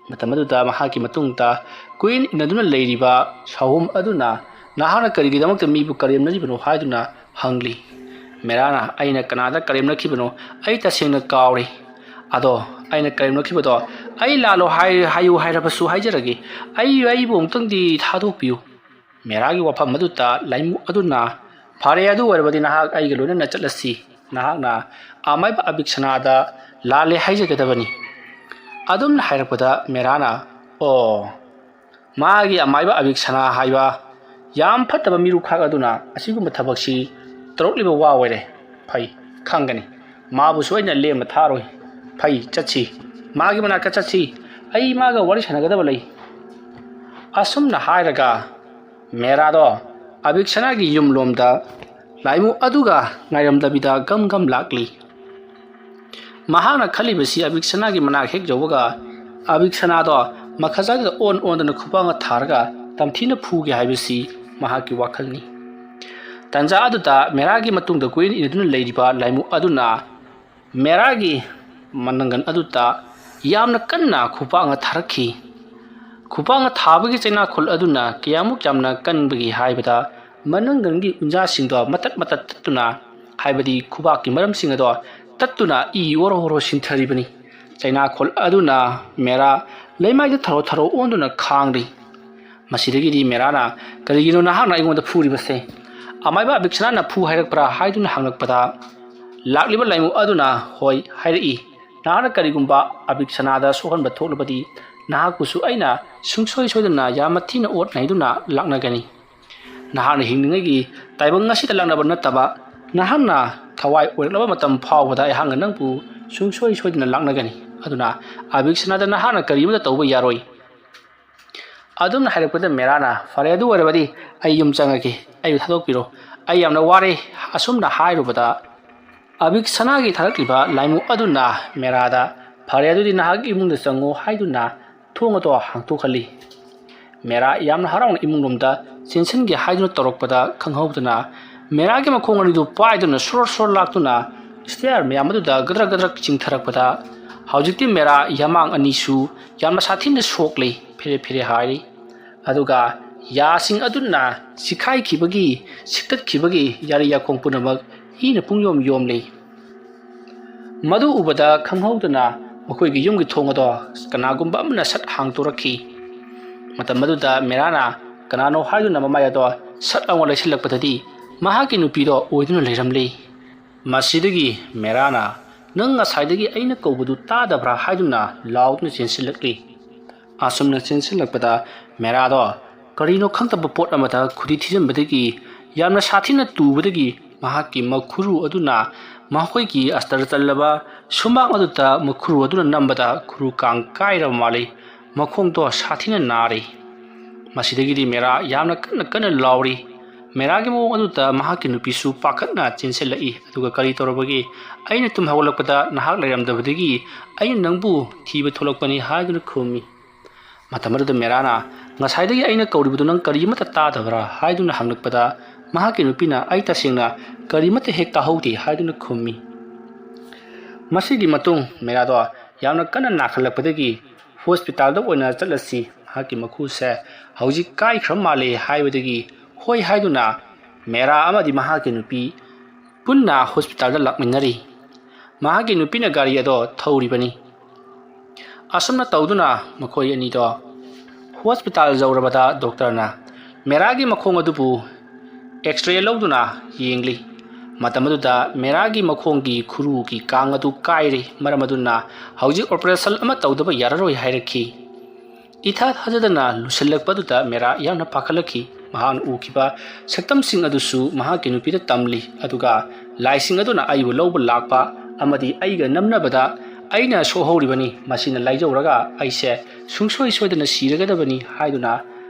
ꯃꯇꯝ ꯑꯗꯨꯗ ꯃꯍꯥꯛꯀꯤ ꯃꯇꯨꯡꯗ ꯀꯣꯏꯏꯟ ꯏꯟꯅꯗꯨꯅ ꯂꯩꯔꯤꯕ ꯁꯥꯍꯣꯝ ꯑꯗꯨꯅ ꯅꯍꯥꯛꯅ ꯀꯔꯤꯒꯤꯗꯃꯛꯇ ꯃꯤꯕꯨ ꯀꯔꯦꯝꯅꯔꯤꯕꯅꯣ ꯍꯥꯏꯗꯨꯅ ꯍꯪꯂꯤ꯫ ꯃꯦꯔꯥꯅ, "ꯑꯩꯅ ꯀꯅꯥꯗ ꯀꯔꯦꯝꯅꯈꯤꯕꯅꯣ? ꯑꯩ ꯇꯁꯦꯡꯅ ꯀꯥꯎꯔꯦ꯫ ꯑꯗꯣ ꯑꯩꯅ ꯀꯔꯦꯝꯅꯈꯤꯕꯗꯣ ꯑꯩ ꯂꯥꯜꯂꯣ ꯍꯥꯏ-, ꯍꯥꯏꯌꯨ ꯍꯥꯏꯔꯕꯁꯨ ꯍꯥꯏꯖꯔꯒꯦ꯫ ꯑꯩ, ꯑꯩꯕꯨ ꯑꯃꯨꯛꯇꯪꯗꯤ ꯊꯥꯗꯣꯛꯄꯤꯌꯨ꯫" ꯃꯦꯔꯥꯒꯤ ꯋꯥꯐꯝ ꯑꯗꯨꯇ ꯂꯥꯏꯃꯨ ꯑꯗꯨꯅ, "ꯐꯔꯦ, ꯑꯗꯨ ꯑꯣꯏꯔꯕꯗꯤ ꯅꯍꯥꯛ ꯑꯩꯒ ꯂꯣꯏꯅꯅ ꯆꯠꯂꯁꯤ꯫ ꯅꯍꯥꯛꯅ ꯑꯃꯥꯏꯕ ꯑꯕꯤꯛꯁꯅꯥꯗ ꯂꯥꯜꯂꯦ ꯍꯥꯏꯖꯒꯗꯕꯅꯤ꯫" ꯑꯗꯨꯝꯅ ꯍꯥꯏꯔꯛꯄꯗ ꯃꯦꯔꯥꯅ, "ꯑꯣ, ꯃꯥꯒꯤ ꯑꯃꯥꯏꯕ ꯑꯕꯤꯛꯁꯅꯥ ꯍꯥꯏꯕ ꯌꯥꯝ ꯐꯠꯇꯕ ꯃꯤꯔꯨꯈꯥꯛ ꯑꯗꯨꯅ ꯑꯁꯤꯒꯨꯝꯕ ꯊꯕꯛꯁꯤ ꯇꯧꯔꯛꯂꯤꯕ ꯋꯥ ꯑꯣꯏꯔꯦ꯫ ꯐꯩ, ꯈꯪꯒꯅꯤ꯫ ꯃꯥꯕꯨꯁꯨ ꯑꯩꯅ ꯂꯦꯝꯅ ꯊꯥꯔꯣꯏ꯫ ꯐꯩ, ꯆꯠꯁꯤ꯫ ꯃꯥꯒꯤ ꯃꯅꯥꯛꯇ ꯆꯠꯁꯤ꯫ ꯑꯩ ꯃꯥꯒ ꯋꯥꯔꯤ ꯁꯥꯟꯅꯒꯗꯕ ꯂꯩ꯫" ꯑꯁꯨꯝꯅ ꯍꯥꯏꯔꯒ ꯃꯦꯔꯥꯗꯣ ꯑꯕꯤꯛꯁꯅꯥꯒꯤ ꯌꯨꯝꯂꯣꯝꯗ ꯂꯥꯏꯃꯨ ꯑꯗꯨꯒ ꯉꯥꯏꯔꯝꯗꯕꯤꯗ ꯒꯝ ꯒꯝ ꯂꯥꯛꯂꯤ꯫ ꯃꯍꯥꯛꯅ ꯈꯜꯂꯤꯕꯁꯤ ꯑꯕꯤꯛꯁꯅꯥꯒꯤ ꯃꯅꯥꯛ ꯍꯦꯛ ꯌꯧꯕꯒ ꯑꯕꯤꯛꯁꯅꯥꯗꯣ ꯃꯈꯥꯖꯥꯏꯗꯨꯗ ꯑꯣꯟ ꯑꯣꯟꯗꯨꯅ ꯈꯨꯄꯥꯛꯅ ꯊꯥꯔꯒ ꯇꯝꯊꯤꯅ ꯐꯨꯒꯦ ꯍꯥꯏꯕꯁꯤ ꯃꯍꯥꯛꯀꯤ ꯋꯥꯈꯜꯅꯤ꯫ ꯇꯟꯖꯥ ꯑꯗꯨꯗ ꯃꯦꯔꯥꯒꯤ ꯃꯇꯨꯡꯗ ꯀꯣꯏꯏꯟ ꯏꯟꯅꯗꯨꯅ ꯂꯩꯔꯤꯕ ꯂꯥꯏꯃꯨ ꯑꯗꯨꯅ ꯃꯦꯔꯥꯒꯤ ꯃꯅꯪꯒꯟ ꯑꯗꯨꯗ ꯌꯥꯝꯅ ꯀꯟꯅ ꯈꯨꯄꯥꯛꯅ ꯊꯥꯔꯛꯈꯤ꯫ ꯈꯨꯄꯥꯛꯅ ꯊꯥꯕꯒꯤ ꯆꯩꯅꯥꯈꯣꯜ ꯑꯗꯨꯅ ꯀꯌꯥꯃꯨꯛ ꯌꯥꯝꯅ ꯀꯟꯕꯒꯦ ꯍꯥꯏꯕꯗ, ꯃꯅꯪꯒꯟꯒꯤ ꯎꯟꯖꯥꯁꯤꯡꯗꯣ ꯃꯇꯠ ꯃꯇꯠ ꯇꯠꯇꯨꯅ, ꯍꯥꯏꯕꯗꯤ ꯈꯨꯕꯥꯛꯀꯤ ꯃꯔꯝꯁꯤꯡ ꯑꯗꯣ ꯇꯠꯇꯨꯅ ꯏ ꯑꯣꯔꯣ ꯑꯣꯔꯣ ꯁꯤꯟꯊꯔꯤꯕꯅꯤ꯫ ꯆꯩꯅꯥꯈꯣꯜ ꯑꯗꯨꯅ ꯃꯦꯔꯥ ꯂꯩꯃꯥꯏꯗ ꯊꯔꯣ ꯊꯔꯣ ꯑꯣꯟꯗꯨꯅ ꯈꯥꯡꯂꯤ꯫ ꯃꯁꯤꯗꯒꯤꯗꯤ ꯃꯦꯔꯥꯅ, "ꯀꯔꯤꯒꯤꯅꯣ ꯅꯍꯥꯛꯅ ꯑꯩꯉꯣꯟꯗ ꯐꯨꯔꯤꯕꯁꯦ? ꯑꯃꯥꯏꯕ ꯑꯕꯤꯛꯁꯅꯥꯅ ꯐꯨ ꯍꯥꯏꯔꯛꯄ꯭ꯔꯥ?" ꯍꯥꯏꯗꯨꯅ ꯍꯪꯂꯛꯄꯗ, ꯂꯥꯛꯂꯤꯕ ꯂꯥꯏꯃꯨ ꯑꯗꯨꯅ, "ꯍꯣꯏ, ꯍꯥꯏꯔꯛꯏ꯫ ꯅꯍꯥꯛꯅ ꯀꯔꯤꯒꯨꯝꯕ ꯑꯕꯤꯛꯁꯅꯥꯗ ꯁꯣꯛꯍꯟꯕ ꯊꯣꯛꯂꯕꯗꯤ, ꯅꯍꯥꯛꯄꯨꯁꯨ ꯑꯩꯅ ꯁꯨꯡꯁꯣꯏ ꯁꯣꯏꯗꯅ ꯌꯥꯝꯅ ꯊꯤꯅ ꯑꯣꯠ ꯅꯩꯗꯨꯅ ꯂꯥꯛꯅꯒꯅꯤ꯫ ꯅꯍꯥꯛꯅ ꯍꯤꯡꯂꯤꯉꯩꯒꯤ ꯇꯥꯏꯕꯪ ꯑꯁꯤꯗ ꯂꯥꯛꯅꯕ ꯅꯠꯇꯕ, ꯅꯍꯥꯛꯅ ꯊꯋꯥꯏ ꯑꯣꯏꯔꯛꯂꯕ ꯃꯇꯝ ꯐꯥꯎꯕꯗ ꯑꯩꯍꯥꯛꯅ ꯅꯪꯕꯨ ꯁꯨꯡꯁꯣꯏ ꯁꯣꯏꯗꯅ ꯂꯥꯛꯅꯒꯅꯤ꯫ ꯑꯗꯨꯅ ꯑꯕꯤꯛꯁꯅꯥꯗ ꯅꯍꯥꯛꯅ ꯀꯔꯤꯃꯠꯇ ꯇꯧꯕ ꯌꯥꯔꯣꯏ꯫" ꯑꯗꯨꯝꯅ ꯍꯥꯏꯔꯛꯄꯗ ꯃꯦꯔꯥꯅ, "ꯐꯔꯦ, ꯑꯗꯨ ꯑꯣꯏꯔꯕꯗꯤ ꯑꯩ ꯌꯨꯝ ꯆꯪꯉꯒꯦ꯫ ꯑꯩꯕꯨ ꯊꯥꯗꯣꯛꯄꯤꯔꯣ꯫ ꯑꯩ ꯌꯥꯝꯅ ꯋꯥꯔꯦ꯫" ꯑꯁꯨꯝꯅ ꯍꯥꯏꯔꯨꯕꯗ ꯑꯕꯤꯛꯁꯅꯥꯒꯤ ꯊꯥꯔꯛꯂꯤꯕ ꯂꯥꯏꯃꯨ ꯑꯗꯨꯅ ꯃꯦꯔꯥꯗ, "ꯐꯔꯦ, ꯑꯗꯨꯗꯤ ꯅꯍꯥꯛ ꯏꯃꯨꯡꯗ ꯆꯪꯉꯣ" ꯍꯥꯏꯗꯨꯅ ꯊꯣꯡ ꯑꯗꯣ ꯍꯥꯡꯇꯣꯛꯍꯜꯂꯤ꯫ ꯃꯦꯔꯥ ꯌꯥꯝꯅ ꯍꯔꯥꯎꯅ ꯏꯃꯨꯡꯂꯣꯝꯗ ꯆꯦꯟꯁꯤꯟꯒꯦ ꯍꯥꯏꯗꯨꯅ ꯇꯧꯔꯛꯄꯗ ꯈꯪꯍꯧꯗꯅ ꯃꯦꯔꯥꯒꯤ ꯃꯈꯣꯡ ꯑꯅꯤꯗꯨ ꯄꯥꯏꯗꯨꯅ ꯁꯣꯔ ꯁꯣꯔ ꯂꯥꯛꯇꯨꯅ ꯁ꯭ꯇꯦꯌꯔ ꯃꯌꯥꯝ ꯑꯗꯨꯗ ꯒꯗ꯭ꯔꯛ ꯒꯗ꯭ꯔꯛ ꯆꯤꯡꯊꯔꯛꯄꯗ ꯍꯧꯖꯤꯛꯇꯤ ꯃꯦꯔꯥ ꯌꯥꯃꯥꯡ ꯑꯅꯤꯁꯨ ꯌꯥꯝꯅ ꯁꯥꯊꯤꯅ ꯁꯣꯛꯂꯤ, ꯐꯦꯔꯦ ꯐꯦꯔꯦ ꯍꯥꯏꯔꯤ꯫ ꯑꯗꯨꯒ ꯌꯥꯁꯤꯡ ꯑꯗꯨꯅ ꯁꯤꯈꯥꯏꯈꯤꯕꯒꯤ, ꯁꯤꯛꯇꯠꯈꯤꯕꯒꯤ ꯌꯥꯔꯤ ꯌꯥꯈꯣꯡ ꯄꯨꯝꯅꯃꯛ ꯏꯅ ꯄꯨꯡꯌꯣꯝ ꯌꯣꯝꯂꯤ꯫ ꯃꯗꯨ ꯎꯕꯗ ꯈꯪꯍꯧꯗꯅ ꯃꯈꯣꯏꯒꯤ ꯌꯨꯝꯒꯤ ꯊꯣꯡ ꯑꯗꯣ ꯀꯅꯥꯒꯨꯝꯕ ꯑꯃꯅ ꯁꯠ ꯍꯥꯡꯗꯣꯔꯛꯈꯤ꯫ ꯃꯇꯝ ꯑꯗꯨꯗ ꯃꯦꯔꯥꯅ ꯀꯅꯥꯅꯣ ꯍꯥꯏꯗꯨꯅ ꯃꯃꯥꯏ ꯑꯗꯣ ꯁꯠ ꯂꯥꯎꯅ ꯂꯩꯁꯤꯜꯂꯛꯄꯗꯗꯤ ꯃꯍꯥꯛꯀꯤ ꯅꯨꯄꯤꯗꯣ ꯑꯣꯏꯗꯨꯅ ꯂꯩꯔꯝꯂꯤ꯫ ꯃꯁꯤꯗꯒꯤ ꯃꯦꯔꯥꯅ, "ꯅꯪ ꯉꯁꯥꯏꯗꯒꯤ ꯑꯩꯅ ꯀꯧꯕꯗꯨ ꯇꯥꯗꯕ꯭ꯔꯥ?" ꯍꯥꯏꯗꯨꯅ ꯂꯥꯎꯗꯨꯅ ꯆꯦꯟꯁꯤꯜꯂꯛꯂꯤ꯫ ꯑꯁꯨꯝꯅ ꯆꯦꯟꯁꯤꯜꯂꯛꯄꯗ ꯃꯦꯔꯥꯗꯣ ꯀꯔꯤꯅꯣ ꯈꯪꯗꯕ ꯄꯣꯠ ꯑꯃꯗ ꯈꯨꯗꯤ ꯊꯤꯖꯤꯟꯕꯗꯒꯤ ꯌꯥꯝꯅ ꯁꯥꯊꯤꯅ ꯇꯨꯕꯗꯒꯤ ꯃꯍꯥꯛꯀꯤ ꯃꯈꯨꯔꯨ ꯑꯗꯨꯅ ꯃꯈꯣꯏꯒꯤ ꯑꯁꯇꯔ ꯆꯜꯂꯕ ꯁꯨꯃꯥꯡ ꯑꯗꯨꯗ ꯃꯈꯨꯔꯨ ꯑꯗꯨꯅ ꯅꯝꯕꯗ ꯈꯨꯔꯨ ꯀꯥꯡ ꯀꯥꯏꯔꯕ ꯃꯥꯜꯂꯤ꯫ ꯃꯈꯣꯡꯗꯣ ꯁꯥꯊꯤꯅ ꯅꯥꯔꯤ꯫ ꯃꯁꯤꯗꯒꯤꯗꯤ ꯃꯦꯔꯥ ꯌꯥꯝꯅ ꯀꯟꯅ ꯀꯟꯅ ꯂꯥꯎꯔꯤ꯫ ꯃꯦꯔꯥꯒꯤ ꯃꯑꯣꯡ ꯑꯗꯨꯗ ꯃꯍꯥꯛꯀꯤ ꯅꯨꯄꯤꯁꯨ ꯄꯥꯈꯠꯅ ꯆꯦꯟꯁꯤꯜꯂꯛꯏ꯫ ꯑꯗꯨꯒ, "ꯀꯔꯤ ꯇꯧꯔꯕꯒꯦ? ꯑꯩꯅ ꯇꯨꯝ ꯍꯧꯒꯠꯂꯛꯄꯗ ꯅꯍꯥꯛ ꯂꯩꯔꯝꯗꯕꯗꯒꯤ ꯑꯩꯅ ꯅꯪꯕꯨ ꯊꯤꯕ ꯊꯣꯛꯂꯛꯄꯅꯤ" ꯍꯥꯏꯗꯨꯅ ꯈꯨꯝꯃꯤ꯫ ꯃꯇꯝ ꯑꯗꯨꯗ ꯃꯦꯔꯥꯅ, "ꯉꯁꯥꯏꯗꯒꯤ ꯑꯩꯅ ꯀꯧꯔꯤꯕꯗꯨ ꯅꯪ ꯀꯔꯤꯃꯠꯇ ꯇꯥꯗꯕ꯭ꯔꯥ?" ꯍꯥꯏꯗꯨꯅ ꯍꯪꯂꯛꯄꯗ, ꯃꯍꯥꯛꯀꯤ ꯅꯨꯄꯤꯅ, "ꯑꯩ ꯇꯁꯦꯡꯅ ꯀꯔꯤꯃꯠꯇ ꯍꯦꯛ ꯇꯥꯍꯧꯗꯦ" ꯍꯥꯏꯗꯨꯅ ꯈꯨꯝꯃꯤ꯫ ꯃꯁꯤꯒꯤ ꯃꯇꯨꯡ ꯃꯦꯔꯥꯗꯣ ꯌꯥꯝꯅ ꯀꯟꯅ ꯅꯥꯈꯠꯂꯛꯄꯗꯒꯤ ꯍꯣꯁꯄꯤꯇꯥꯜꯗ ꯑꯣꯏꯅ ꯆꯠꯂꯁꯤ, ꯃꯍꯥꯛꯀꯤ ꯃꯈꯨꯁꯦ ꯍꯧꯖꯤꯛ ꯀꯥꯏꯈ꯭ꯔ ꯃꯥꯜꯂꯦ ꯍꯥꯏꯕꯗꯒꯤ ꯍꯣꯏ ꯍꯥꯏꯗꯨꯅ ꯃꯦꯔꯥ ꯑꯃꯗꯤ ꯃꯍꯥꯛꯀꯤ ꯅꯨꯄꯤ ꯄꯨꯟꯅ ꯍꯣꯁꯄꯤꯇꯥꯜꯗ ꯂꯥꯛꯃꯤꯟꯅꯔꯤ꯫ ꯃꯍꯥꯛꯀꯤ ꯅꯨꯄꯤꯅ ꯒꯥꯔꯤ ꯑꯗꯣ ꯊꯧꯔꯤꯕꯅꯤ꯫ ꯑꯁꯨꯝꯅ ꯇꯧꯗꯨꯅ ꯃꯈꯣꯏ ꯑꯅꯤꯗꯣ ꯍꯣꯁꯄꯤꯇꯥꯜ ꯌꯧꯔꯕꯗ ꯗꯣꯛꯇꯔꯅ ꯃꯦꯔꯥꯒꯤ ꯃꯈꯣꯡ ꯑꯗꯨꯕꯨ ꯑꯦꯛꯁꯔꯦ ꯂꯧꯗꯨꯅ ꯌꯦꯡꯂꯤ꯫ ꯃꯇꯝ ꯑꯗꯨꯗ ꯃꯦꯔꯥꯒꯤ ꯃꯈꯣꯡꯒꯤ ꯈꯨꯔꯨꯒꯤ ꯀꯥꯡ ꯑꯗꯨ ꯀꯥꯏꯔꯦ꯫ ꯃꯔꯝ ꯑꯗꯨꯅ ꯍꯧꯖꯤꯛ ꯑꯣꯄꯔꯦꯁꯟ ꯑꯃ ꯇꯧꯗꯕ ꯌꯥꯔꯔꯣꯏ ꯍꯥꯏꯔꯛꯈꯤ꯫ ꯏꯊꯥ ꯊꯥꯖꯗꯅ ꯂꯨꯁꯤꯜꯂꯛꯄ ꯑꯗꯨꯗ ꯃꯦꯔꯥ ꯌꯥꯝꯅ ꯄꯥꯈꯠꯂꯛꯈꯤ꯫ ꯃꯍꯥꯛꯅ ꯎꯈꯤꯕ ꯁꯛꯇꯝꯁꯤꯡ ꯑꯗꯨꯁꯨ ꯃꯍꯥꯛꯀꯤ ꯅꯨꯄꯤꯗ ꯇꯝꯂꯤ꯫ ꯑꯗꯨꯒ ꯂꯥꯏꯁꯤꯡ ꯑꯗꯨꯅ ꯑꯩꯕꯨ ꯂꯧꯕ ꯂꯥꯛꯄ ꯑꯃꯗꯤ ꯑꯩꯒ ꯅꯝꯅꯕꯗ ꯑꯩꯅ ꯁꯣꯛꯍꯧꯔꯤꯕꯅꯤ꯫ ꯃꯁꯤꯅ ꯂꯥꯏꯖꯧꯔꯒ ꯑꯩꯁꯦ ꯁꯨꯡꯁꯣꯏ ꯁꯣꯏꯗꯅ ꯁꯤꯔꯒꯗꯕꯅꯤ ꯍꯥꯏꯗꯨꯅ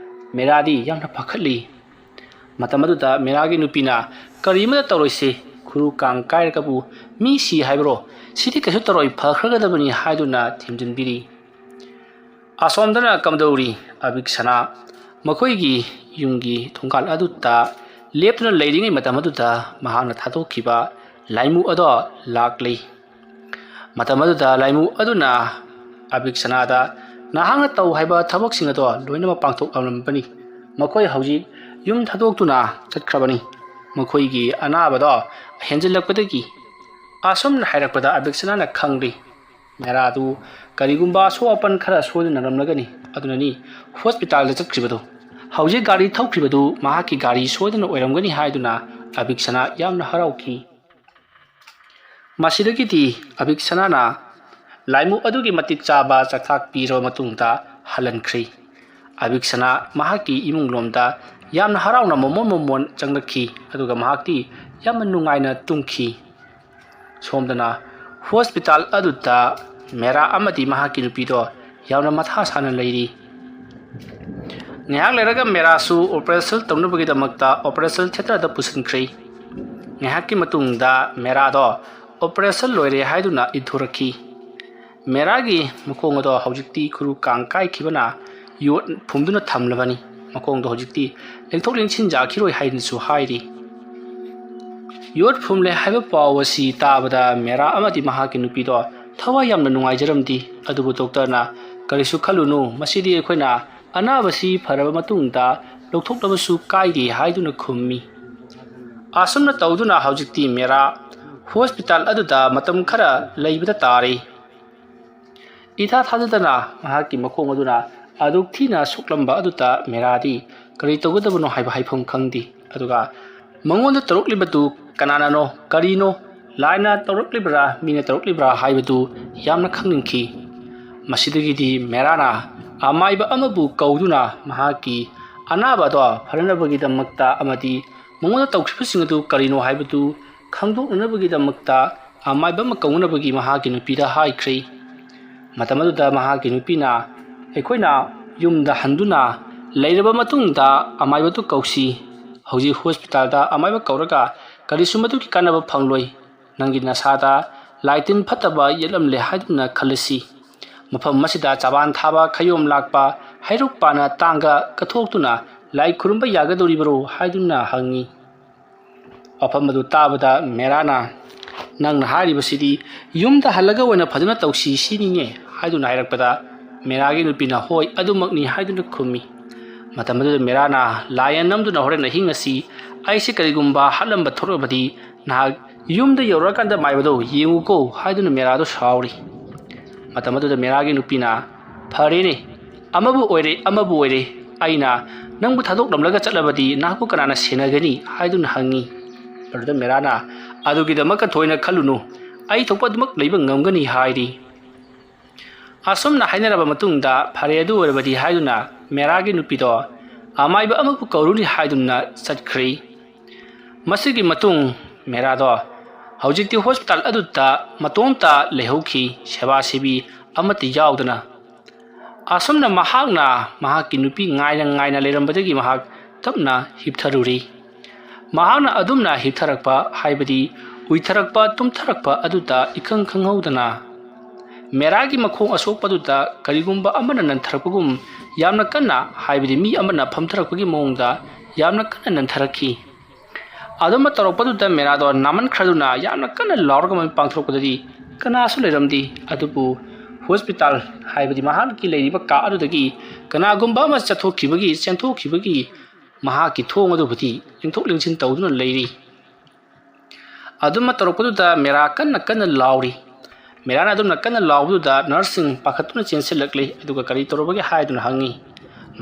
ꯃꯦꯔꯥꯗꯤ ꯌꯥꯝꯅ ꯄꯥꯈꯠꯂꯤ꯫ ꯃꯇꯝ ꯑꯗꯨꯗ ꯃꯦꯔꯥꯒꯤ ꯅꯨꯄꯤꯅ, "ꯀꯔꯤꯃꯠꯇ ꯇꯧꯔꯣꯏꯁꯤ, ꯈꯨꯔꯨ ꯀꯥꯡ ꯀꯥꯏꯔꯒꯕꯨ ꯃꯤ ꯁꯤ ꯍꯥꯏꯕ꯭ꯔꯣ? ꯁꯤꯗꯤ ꯀꯩꯁꯨ ꯇꯧꯔꯣꯏ, ꯐꯈ꯭ꯔꯒꯗꯕꯅꯤ" ꯍꯥꯏꯗꯨꯅ ꯊꯦꯝꯖꯤꯟꯕꯤꯔꯤ꯫ ꯑꯁꯣꯝꯗꯅ ꯀꯝꯗꯧꯔꯤ? ꯑꯕꯤꯛꯁꯅꯥ ꯃꯈꯣꯏꯒꯤ ꯌꯨꯝꯒꯤ ꯊꯣꯡꯒꯥꯜ ꯑꯗꯨꯗ ꯂꯦꯞꯇꯨꯅ ꯂꯩꯔꯤꯉꯩ ꯃꯇꯝ ꯑꯗꯨꯗ ꯃꯍꯥꯛꯅ ꯊꯥꯗꯣꯛꯈꯤꯕ ꯂꯥꯏꯃꯨ ꯑꯗꯣ ꯂꯥꯛꯂꯤ꯫ ꯃꯇꯝ ꯑꯗꯨꯗ ꯂꯥꯏꯃꯨ ꯑꯗꯨꯅ ꯑꯕꯤꯛꯁꯅꯥꯗ, "ꯅꯍꯥꯛꯅ ꯇꯧ ꯍꯥꯏꯕ ꯊꯕꯛꯁꯤꯡ ꯑꯗꯣ ꯂꯣꯏꯅꯃꯛ ꯄꯥꯡꯊꯣꯛꯂꯝꯕꯅꯤ꯫ ꯃꯈꯣꯏ ꯍꯧꯖꯤꯛ ꯌꯨꯝ ꯊꯥꯗꯣꯛꯇꯨꯅ ꯆꯠꯈ꯭ꯔꯕꯅꯤ꯫ ꯃꯈꯣꯏꯒꯤ ꯑꯅꯥꯕꯗꯣ ꯍꯦꯟꯖꯤꯜꯂꯛꯄꯗꯒꯤ꯫ ꯑꯁꯨꯝꯅ ꯍꯥꯏꯔꯛꯄꯗ ꯑꯕꯤꯛꯁꯅꯥꯅ ꯈꯪꯂꯤ꯫ ꯃꯦꯔꯥꯗꯨ ꯀꯔꯤꯒꯨꯝꯕ ꯑꯁꯣꯛ ꯑꯄꯟ ꯈꯔ ꯁꯣꯏꯗꯅ ꯅꯪꯂꯝꯂꯒꯅꯤ, ꯑꯗꯨꯅꯅꯤ ꯍꯣꯁꯄꯤꯇꯥꯜꯗ ꯆꯠꯈ꯭ꯔꯤꯕꯗꯨ꯫ ꯍꯧꯖꯤꯛ ꯒꯥꯔꯤ ꯊꯧꯈ꯭ꯔꯤꯕꯗꯨ ꯃꯍꯥꯛꯀꯤ ꯒꯥꯔꯤ ꯁꯣꯏꯗꯅ ꯑꯣꯏꯔꯝꯒꯅꯤ ꯍꯥꯏꯗꯨꯅ ꯑꯕꯤꯛꯁꯅꯥ ꯌꯥꯝꯅ ꯍꯔꯥꯎꯈꯤ꯫ ꯃꯁꯤꯗꯒꯤꯗꯤ ꯑꯕꯤꯛꯁꯅꯥꯅ ꯂꯥꯏꯃꯨ ꯑꯗꯨꯒꯤ ꯃꯇꯤꯛ ꯆꯥꯕ ꯆꯥꯛꯊꯥꯛ ꯄꯤꯔꯕ ꯃꯇꯨꯡꯗ ꯍꯜꯍꯟꯈ꯭ꯔꯤ꯫ ꯑꯕꯤꯛꯁꯅꯥ ꯃꯍꯥꯛꯀꯤ ꯏꯃꯨꯡ ꯂꯣꯝꯗ ꯌꯥꯝꯅ ꯍꯔꯥꯎꯅ ꯃꯣꯃꯣꯟ ꯃꯣꯃꯣꯟ ꯆꯪꯂꯛꯈꯤ, ꯑꯗꯨꯒ ꯃꯍꯥꯛꯇꯤ ꯌꯥꯝꯅ ꯅꯨꯡꯉꯥꯏꯅ ꯇꯨꯝꯈꯤ꯫ ꯁꯣꯝꯗꯅ ꯍꯣꯁꯄꯤꯇꯥꯜ ꯑꯗꯨꯗ ꯃꯦꯔꯥ ꯑꯃꯗꯤ ꯃꯍꯥꯛꯀꯤ ꯅꯨꯄꯤꯗꯣ ꯌꯥꯝꯅ ꯃꯊꯥ ꯁꯥꯅ ꯂꯩꯔꯤ꯫ ꯉꯥꯏꯍꯥꯛ ꯂꯩꯔꯒ ꯃꯦꯔꯥꯁꯨ ꯑꯣꯄꯔꯦꯁꯟ ꯇꯧꯅꯕꯒꯤꯗꯃꯛꯇ ꯑꯣꯄꯔꯦꯁꯟ ꯊꯤꯌꯦꯇꯔꯗ ꯄꯨꯁꯤꯟꯈ꯭ꯔꯦ꯫ ꯉꯥꯏꯍꯥꯛꯀꯤ ꯃꯇꯨꯡꯗ ꯃꯦꯔꯥꯗꯣ ꯑꯣꯄꯔꯦꯁꯟ ꯂꯣꯏꯔꯦ ꯍꯥꯏꯗꯨꯅ ꯏꯟꯊꯣꯔꯛꯈꯤ꯫ ꯃꯦꯔꯥꯒꯤ ꯃꯈꯣꯡ ꯑꯗꯣ ꯍꯧꯖꯤꯛꯇꯤ ꯈꯨꯔꯨ ꯀꯥꯡ ꯀꯥꯏꯈꯤꯕꯅ ꯌꯣꯠ ꯐꯨꯝꯗꯨꯅ ꯊꯝꯂꯕꯅꯤ꯫ ꯃꯈꯣꯡꯗꯣ ꯍꯧꯖꯤꯛꯇꯤ ꯂꯦꯡꯊꯣꯛ ꯂꯦꯡꯁꯤꯟ ꯌꯥꯈꯤꯔꯣꯏ ꯍꯥꯏꯅꯁꯨ ꯍꯥꯏꯔꯤ꯫ ꯌꯣꯠ ꯐꯨꯝꯂꯦ ꯍꯥꯏꯕ ꯄꯥꯎ ꯑꯁꯤ ꯇꯥꯕꯗ ꯃꯦꯔꯥ ꯑꯃꯗꯤ ꯃꯍꯥꯛꯀꯤ ꯅꯨꯄꯤꯗꯣ ꯊꯋꯥꯏ ꯌꯥꯝꯅ ꯅꯨꯡꯉꯥꯏꯖꯔꯝꯗꯦ꯫ ꯑꯗꯨꯕꯨ ꯗꯣꯛꯇꯔꯅ, "ꯀꯔꯤꯁꯨ ꯈꯜꯂꯨꯅꯨ, ꯃꯁꯤꯗꯤ ꯑꯩꯈꯣꯏꯅ ꯑꯅꯥꯕꯁꯤ ꯐꯔꯕ ꯃꯇꯨꯡꯗ ꯂꯧꯊꯣꯛꯅꯕꯁꯨ ꯀꯥꯏꯗꯦ" ꯍꯥꯏꯗꯨꯅ ꯈꯨꯝꯃꯤ꯫ ꯑꯁꯨꯝꯅ ꯇꯧꯗꯨꯅ ꯍꯧꯖꯤꯛꯇꯤ ꯃꯦꯔꯥ ꯍꯣꯁꯄꯤꯇꯥꯜ ꯑꯗꯨꯗ ꯃꯇꯝ ꯈꯔ ꯂꯩꯕꯗ ꯇꯥꯔꯤ꯫ ꯏꯊꯥ ꯊꯥꯖꯗꯅ ꯃꯍꯥꯛꯀꯤ ꯃꯈꯣꯡ ꯑꯗꯨꯅ ꯑꯗꯨꯛ ꯊꯤꯅ ꯁꯣꯛꯂꯝꯕ ꯑꯗꯨꯗ ꯃꯦꯔꯥꯗꯤ ꯀꯔꯤ ꯇꯧꯒꯗꯕꯅꯣ ꯍꯥꯏꯕ ꯍꯥꯏꯐꯝ ꯈꯪꯗꯦ꯫ ꯑꯗꯨꯒ ꯃꯉꯣꯟꯗ ꯇꯧꯔꯛꯂꯤꯕꯗꯨ ꯀꯅꯥꯅꯅꯣ, ꯀꯔꯤꯅꯣ, ꯂꯥꯏꯅ ꯇꯧꯔꯛꯂꯤꯕ꯭ꯔꯥ, ꯃꯤꯅ ꯇꯧꯔꯛꯂꯤꯕ꯭ꯔꯥ ꯍꯥꯏꯕꯗꯨ ꯌꯥꯝꯅ ꯈꯪꯅꯤꯡꯈꯤ꯫ ꯃꯁꯤꯗꯒꯤꯗꯤ ꯃꯦꯔꯥꯅ ꯑꯃꯥꯏꯕ ꯑꯃꯕꯨ ꯀꯧꯗꯨꯅ ꯃꯍꯥꯛꯀꯤ ꯑꯅꯥꯕ ꯑꯗꯣ ꯐꯅꯅꯕꯒꯤꯗꯃꯛꯇ ꯑꯃꯗꯤ ꯃꯉꯣꯟꯗ ꯇꯧꯈꯤꯕꯁꯤꯡ ꯑꯗꯨ ꯀꯔꯤꯅꯣ ꯍꯥꯏꯕꯗꯨ ꯈꯪꯗꯣꯛꯅꯅꯕꯒꯤꯗꯃꯛꯇ ꯑꯃꯥꯏꯕ ꯑꯃ ꯀꯧꯅꯅꯕꯒꯤ ꯃꯍꯥꯛꯀꯤ ꯅꯨꯄꯤꯗ ꯍꯥꯏꯈ꯭ꯔꯦ꯫ ꯃꯇꯝ ꯑꯗꯨꯗ ꯃꯍꯥꯛꯀꯤ ꯅꯨꯄꯤꯅ, "ꯑꯩꯈꯣꯏꯅ ꯌꯨꯝꯗ ꯍꯟꯗꯨꯅ ꯂꯩꯔꯕ ꯃꯇꯨꯡꯗ ꯑꯃꯥꯏꯕꯗꯨ ꯀꯧꯁꯤ꯫ ꯍꯧꯖꯤꯛ ꯍꯣꯁꯄꯤꯇꯥꯜꯗ ꯑꯃꯥꯏꯕ ꯀꯧꯔꯒ ꯀꯔꯤꯁꯨ ꯃꯗꯨꯒꯤ ꯀꯥꯟꯅꯕ ꯐꯪꯂꯣꯏ꯫ ꯅꯪꯒꯤ ꯅꯁꯥꯗ ꯂꯥꯏ ꯇꯤꯟ ꯐꯠꯇꯕ ꯌꯦꯠꯂꯝꯂꯦ ꯍꯥꯏꯗꯨꯅ ꯈꯜꯂꯁꯤ꯫ ꯃꯐꯝ ꯑꯁꯤꯗ ꯆꯕꯥꯟ ꯊꯥꯕ, ꯈꯌꯣꯝ ꯂꯥꯛꯄ, ꯍꯩꯔꯨꯛ ꯄꯥꯅ ꯇꯥꯡꯒ ꯀꯠꯊꯣꯛꯇꯨꯅ ꯂꯥꯏ ꯈꯨꯔꯨꯝꯕ ꯌꯥꯒꯗꯧꯔꯤꯕꯔꯣ?" ꯍꯥꯏꯗꯨꯅ ꯍꯪꯉꯤ꯫ ꯋꯥꯐꯝ ꯑꯗꯨ ꯇꯥꯕꯗ ꯃꯦꯔꯥꯅ, "ꯅꯪꯅ ꯍꯥꯏꯔꯤꯕꯁꯤꯗꯤ ꯌꯨꯝꯗ ꯍꯜꯂꯒ ꯑꯣꯏꯅ ꯐꯖꯅ ꯇꯧꯁꯤ ꯁꯤꯅꯤꯅꯦ" ꯍꯥꯏꯗꯨꯅ ꯍꯥꯏꯔꯛꯄꯗ, ꯃꯦꯔꯥꯒꯤ ꯅꯨꯄꯤꯅ, "ꯍꯣꯏ, ꯑꯗꯨꯃꯛꯅꯤ" ꯍꯥꯏꯗꯨꯅ ꯈꯨꯝꯃꯤ꯫ ꯃꯇꯝ ꯑꯗꯨꯗ ꯃꯦꯔꯥꯅ ꯂꯥꯏ ꯅꯝꯗꯨꯅ ꯍꯣꯔꯦꯟ ꯑꯍꯤꯡ ꯑꯁꯤ ꯑꯩꯁꯦ ꯀꯔꯤꯒꯨꯝꯕ ꯍꯥꯠꯂꯝꯕ ꯊꯣꯛꯂꯕꯗꯤ ꯅꯍꯥꯛ ꯌꯨꯝꯗ ꯌꯧꯔꯛꯑꯀꯥꯟꯗ ꯃꯥꯏꯕꯗꯣ ꯌꯦꯡꯉꯨꯀꯣ ꯍꯥꯏꯗꯨꯅ ꯃꯦꯔꯥꯗꯣ ꯁꯥꯎꯔꯤ꯫ ꯃꯇꯝ ꯑꯗꯨꯗ ꯃꯦꯔꯥꯒꯤ ꯅꯨꯄꯤꯅ, "ꯐꯔꯦꯅꯦ, ꯑꯃꯕꯨ ꯑꯣꯏꯔꯦ ꯑꯃꯕꯨ ꯑꯣꯏꯔꯦ, ꯑꯩꯅ ꯅꯪꯕꯨ ꯊꯥꯗꯣꯛꯂꯝꯂꯒ ꯆꯠꯂꯕꯗꯤ ꯅꯍꯥꯛꯄꯨ ꯀꯅꯥꯅ ꯁꯦꯟꯅꯒꯅꯤ?" ꯍꯥꯏꯗꯨꯅ ꯍꯪꯉꯤ꯫ ꯑꯗꯨꯗ ꯃꯦꯔꯥꯅ, "ꯑꯗꯨꯒꯤꯗꯃꯛꯀ ꯊꯣꯏꯅ ꯈꯜꯂꯨꯅꯨ, ꯑꯩ ꯊꯣꯛꯄ ꯑꯗꯨꯃꯛ ꯂꯩꯕ ꯉꯝꯒꯅꯤ" ꯍꯥꯏꯔꯤ꯫ ꯑꯁꯨꯝꯅ ꯍꯥꯏꯅꯔꯕ ꯃꯇꯨꯡꯗ ꯐꯔꯦ ꯑꯗꯨ ꯑꯣꯏꯔꯕꯗꯤ ꯍꯥꯏꯗꯨꯅ ꯃꯦꯔꯥꯒꯤ ꯅꯨꯄꯤꯗꯣ ꯑꯃꯥꯏꯕ ꯑꯃꯕꯨ ꯀꯧꯔꯨꯅꯤ ꯍꯥꯏꯗꯨꯅ ꯆꯠꯈ꯭ꯔꯤ꯫ ꯃꯁꯤꯒꯤ ꯃꯇꯨꯡ ꯃꯦꯔꯥꯗꯣ ꯍꯧꯖꯤꯛꯇꯤ ꯍꯣꯁꯄꯤꯇꯥꯜ ꯑꯗꯨꯗ ꯃꯇꯣꯝꯇ ꯂꯩꯍꯧꯈꯤ, ꯁꯦꯕꯥ ꯁꯦꯕꯤ ꯑꯃꯠꯇ ꯌꯥꯎꯗꯅ꯫ ꯑꯁꯨꯝꯅ ꯃꯍꯥꯛꯅ ꯃꯍꯥꯛꯀꯤ ꯅꯨꯄꯤ ꯉꯥꯏꯅ ꯉꯥꯏꯅ ꯂꯩꯔꯝꯕꯗꯒꯤ ꯃꯍꯥꯛ ꯇꯞꯅ ꯍꯤꯞꯊꯔꯨꯔꯤ꯫ ꯃꯍꯥꯛꯅ ꯑꯗꯨꯝꯅ ꯍꯤꯞꯊꯔꯛꯄ, ꯍꯥꯏꯕꯗꯤ ꯎꯏꯊꯔꯛꯄ, ꯇꯨꯝꯊꯔꯛꯄ ꯑꯗꯨꯗ ꯏꯈꯪ ꯈꯪꯍꯧꯗꯅ ꯃꯦꯔꯥꯒꯤ ꯃꯈꯣꯡ ꯑꯁꯣꯛꯄꯗꯨꯗ ꯀꯔꯤꯒꯨꯝꯕ ꯑꯃꯅ ꯅꯟꯊꯔꯛꯄꯒꯨꯝ ꯌꯥꯝꯅ ꯀꯟꯅ, ꯍꯥꯏꯕꯗꯤ ꯃꯤ ꯑꯃꯅ ꯐꯝꯊꯔꯛꯄꯒꯤ ꯃꯑꯣꯡꯗ ꯌꯥꯝꯅ ꯀꯟꯅ ꯅꯟꯊꯔꯛꯈꯤ꯫ ꯑꯗꯨꯝꯕ ꯇꯧꯔꯛꯄꯗꯨꯗ ꯃꯦꯔꯥꯗꯣ ꯅꯥꯃꯟꯈ꯭ꯔꯗꯨꯅ ꯌꯥꯝꯅ ꯀꯟꯅ ꯂꯥꯎꯔꯒ ꯃꯃꯤꯠ ꯄꯥꯡꯊꯣꯔꯛꯄꯗꯗꯤ ꯀꯅꯥꯁꯨ ꯂꯩꯔꯝꯗꯦ꯫ ꯑꯗꯨꯕꯨ ꯍꯣꯁꯄꯤꯇꯥꯜ, ꯍꯥꯏꯕꯗꯤ ꯃꯍꯥꯛꯀꯤ ꯂꯩꯔꯤꯕ ꯀꯥ ꯑꯗꯨꯗꯒꯤ ꯀꯅꯥꯒꯨꯝꯕ ꯑꯃ ꯆꯠꯊꯣꯛꯈꯤꯕꯒꯤ, ꯆꯦꯟꯊꯣꯛꯈꯤꯕꯒꯤ ꯃꯍꯥꯛꯀꯤ ꯊꯣꯡ ꯑꯗꯨꯕꯨꯗꯤ ꯂꯦꯡꯊꯣꯛ ꯂꯦꯡꯁꯤꯟ ꯇꯧꯗꯨꯅ ꯂꯩꯔꯤ꯫ ꯑꯗꯨꯝꯅ ꯇꯧꯔꯛꯄꯗꯨꯗ ꯃꯦꯔꯥ ꯀꯟꯅ ꯀꯟꯅ ꯂꯥꯎꯔꯤ꯫ ꯃꯦꯔꯥꯅ ꯑꯗꯨꯝꯅ ꯀꯟꯅ ꯂꯥꯎꯕꯗꯨꯗ ꯅꯔꯁꯁꯤꯡ ꯄꯥꯈꯠꯇꯨꯅ ꯆꯦꯟꯁꯤꯜꯂꯛꯂꯤ, ꯑꯗꯨꯒ "ꯀꯔꯤ ꯇꯧꯔꯕꯒꯦ?" ꯍꯥꯏꯗꯨꯅ ꯍꯪꯉꯤ꯫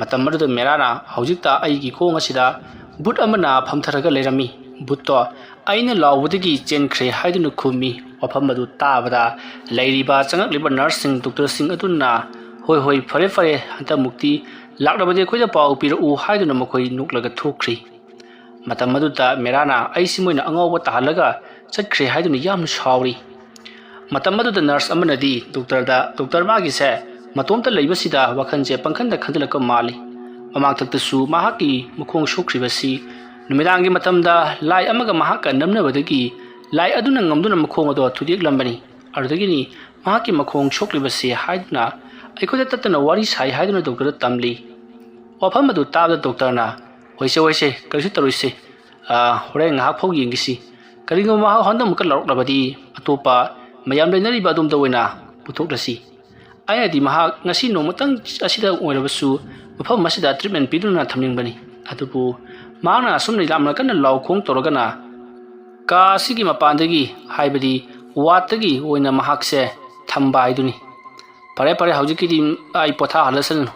ꯃꯇꯝ ꯑꯗꯨꯗ ꯃꯦꯔꯥꯅ, "ꯍꯧꯖꯤꯛꯇ ꯑꯩꯒꯤ ꯈꯣꯡ ꯑꯁꯤꯗ ꯕꯨꯠ ꯑꯃꯅ ꯐꯝꯊꯔꯒ ꯂꯩꯔꯝꯃꯤ꯫ ꯕꯨꯠꯇꯣ ꯑꯩꯅ ꯂꯥꯎꯕꯗꯒꯤ ꯆꯦꯟꯈ꯭ꯔꯦ" ꯍꯥꯏꯗꯨꯅ ꯈꯨꯝꯃꯤ꯫ ꯋꯥꯐꯝ ꯑꯗꯨ ꯇꯥꯕꯗ ꯂꯩꯔꯤꯕ ꯆꯪꯉꯛꯂꯤꯕ ꯅꯔꯁꯁꯤꯡ, ꯗꯣꯛꯇꯔꯁꯤꯡ ꯑꯗꯨꯅ, "ꯍꯣꯏ, ꯍꯣꯏ, ꯐꯔꯦ, ꯐꯔꯦ, ꯍꯟꯗꯛꯃꯨꯛꯇꯤ ꯂꯥꯛꯂꯕꯗꯤ ꯑꯩꯈꯣꯏꯗ ꯄꯥꯎ ꯄꯤꯔꯛꯎ" ꯍꯥꯏꯗꯨꯅ ꯃꯈꯣꯏ ꯅꯣꯛꯂꯒ ꯊꯣꯛꯈ꯭ꯔꯤ꯫ ꯃꯇꯝ ꯑꯗꯨꯗ ꯃꯦꯔꯥꯅ, "ꯑꯩꯁꯤ ꯃꯣꯏꯅ ꯑꯉꯥꯎꯕ ꯇꯥꯍꯜꯂꯒ ꯆꯠꯈ꯭ꯔꯦ" ꯍꯥꯏꯗꯨꯅ ꯌꯥꯝꯅ ꯁꯥꯎꯔꯤ꯫ ꯃꯇꯝ ꯑꯗꯨꯗ ꯅꯔꯁ ꯑꯃꯅꯗꯤ ꯗꯣꯛꯇꯔꯗ, "ꯗꯣꯛꯇꯔ, ꯃꯥꯒꯤꯁꯦ ꯃꯇꯣꯝꯇ ꯂꯩꯕꯁꯤꯗ ꯋꯥꯈꯜꯁꯦ ꯄꯪꯈꯟꯗ ꯈꯟꯖꯤꯜꯂꯛꯄ ꯃꯥꯜꯂꯤ꯫ ꯃꯃꯥꯡꯊꯛꯇꯁꯨ ꯃꯍꯥꯛꯀꯤ ꯃꯈꯣꯡ ꯁꯣꯛꯈ꯭ꯔꯤꯕꯁꯤ ꯅꯨꯃꯤꯗꯥꯡꯒꯤ ꯃꯇꯝꯗ ꯂꯥꯏ ꯑꯃꯒ ꯃꯍꯥꯛꯀ ꯅꯝꯅꯕꯗꯒꯤ ꯂꯥꯏ ꯑꯗꯨꯅ ꯉꯝꯗꯨꯅ ꯃꯈꯣꯡ ꯑꯗꯣ ꯊꯨꯗꯦꯛꯂꯝꯕꯅꯤ꯫ ꯑꯗꯨꯗꯒꯤꯅꯤ ꯃꯍꯥꯛꯀꯤ ꯃꯈꯣꯡ ꯁꯣꯛꯂꯤꯕꯁꯤ" ꯍꯥꯏꯗꯨꯅ ꯑꯩꯈꯣꯏꯗ ꯇꯠꯇꯅ ꯋꯥꯔꯤ ꯁꯥꯏ ꯍꯥꯏꯗꯨꯅ ꯗꯣꯛꯇꯔꯗ ꯇꯝꯂꯤ꯫ ꯋꯥꯐꯝ ꯑꯗꯨ ꯇꯥꯕꯗ ꯗꯣꯛꯇꯔꯅ, "ꯍꯣꯏꯁꯦ, ꯍꯣꯏꯁꯦ, ꯀꯔꯤꯁꯨ ꯇꯧꯔꯣꯏꯁꯦ꯫ ꯑꯥ, ꯍꯣꯔꯦꯟ ꯉꯥꯏꯍꯥꯛ ꯐꯥꯎ ꯌꯦꯡꯈꯤꯁꯤ꯫ ꯀꯔꯤꯒꯨꯝꯕ ꯃꯍꯥꯛ ꯍꯟꯗꯛ ꯑꯃꯨꯛꯀ ꯂꯥꯎꯔꯛꯂꯕꯗꯤ ꯑꯇꯣꯞꯄ ꯃꯌꯥꯝ ꯂꯩꯅꯔꯤꯕ ꯑꯗꯣꯝꯗ ꯑꯣꯏꯅ ꯄꯨꯊꯣꯛꯂꯁꯤ"꯫ ꯑꯩꯅꯗꯤ ꯃꯍꯥꯛ ꯉꯁꯤ ꯅꯣꯡꯃꯇꯪ ꯑꯁꯤꯗ ꯑꯣꯏꯔꯕꯁꯨ ꯃꯐꯝ ꯑꯁꯤꯗ ꯇ꯭ꯔꯤꯠꯃꯦꯟ ꯄꯤꯗꯨꯅ ꯊꯝꯅꯤꯡꯕꯅꯤ꯫ ꯑꯗꯨꯕꯨ ꯃꯍꯥꯛꯅ ꯑꯁꯨꯝꯅ ꯌꯥꯝꯅ ꯀꯟꯅ ꯂꯥꯎ ꯈꯣꯡ ꯇꯧꯔꯒꯅ ꯀꯥ ꯑꯁꯤꯒꯤ ꯃꯄꯥꯟꯗꯒꯤ, ꯍꯥꯏꯕꯗꯤ ꯋꯥꯔꯗꯇꯒꯤ ꯑꯣꯏꯅ ꯃꯍꯥꯛꯁꯦ ꯊꯝꯕ ꯍꯥꯏꯗꯨꯅꯤ꯫ "ꯐꯔꯦ, ꯐꯔꯦ, ꯍꯧꯖꯤꯛꯀꯤꯗꯤ ꯑꯩ ꯄꯣꯊꯥꯍꯜꯂꯁꯅꯨ꯫"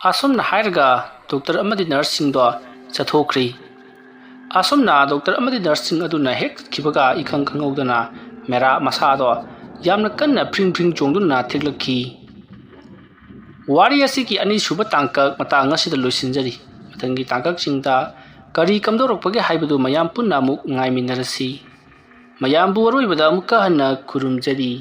ꯑꯁꯨꯝꯅ ꯍꯥꯏꯔꯒ ꯗꯣꯛꯇꯔ ꯑꯃꯗꯤ ꯅꯔꯁꯁꯤꯡꯗꯣ ꯆꯠꯊꯣꯛꯈ꯭ꯔꯤ꯫ ꯑꯁꯨꯝꯅ ꯗꯣꯛꯇꯔ ꯑꯃꯗꯤ ꯅꯔꯁꯁꯤꯡ ꯑꯗꯨꯅ ꯍꯦꯛ ꯆꯠꯈꯤꯕꯒ ꯏꯈꯪ ꯈꯪꯍꯧꯗꯅ ꯃꯦꯔꯥ ꯃꯁꯥꯗꯣ ꯌꯥꯝꯅ ꯀꯟꯅ ꯐ꯭ꯔꯤꯡ ꯐ꯭ꯔꯤꯡ ꯆꯣꯡꯗꯨꯅ ꯊꯦꯛꯂꯛꯈꯤ꯫ ꯋꯥꯔꯤ ꯑꯁꯤꯒꯤ ꯑꯅꯤꯁꯨꯕ ꯇꯥꯡꯀꯛ ꯃꯇꯥꯡ ꯑꯁꯤꯗ ꯂꯣꯏꯁꯤꯟꯖꯔꯤ꯫ ꯃꯊꯪꯒꯤ ꯇꯥꯡꯀꯛꯁꯤꯡꯗ ꯀꯔꯤ ꯀꯝꯗꯧꯔꯛꯄꯒꯦ ꯍꯥꯏꯕꯗꯨ ꯃꯌꯥꯝ ꯄꯨꯟꯅ ꯑꯃꯨꯛ ꯉꯥꯏꯃꯤꯟꯅꯔꯁꯤ꯫ ꯃꯌꯥꯝꯕꯨ ꯑꯔꯣꯏꯕꯗ ꯑꯃꯨꯛꯀ ꯍꯟꯅ ꯈꯨꯔꯨꯝꯖꯔꯤ꯫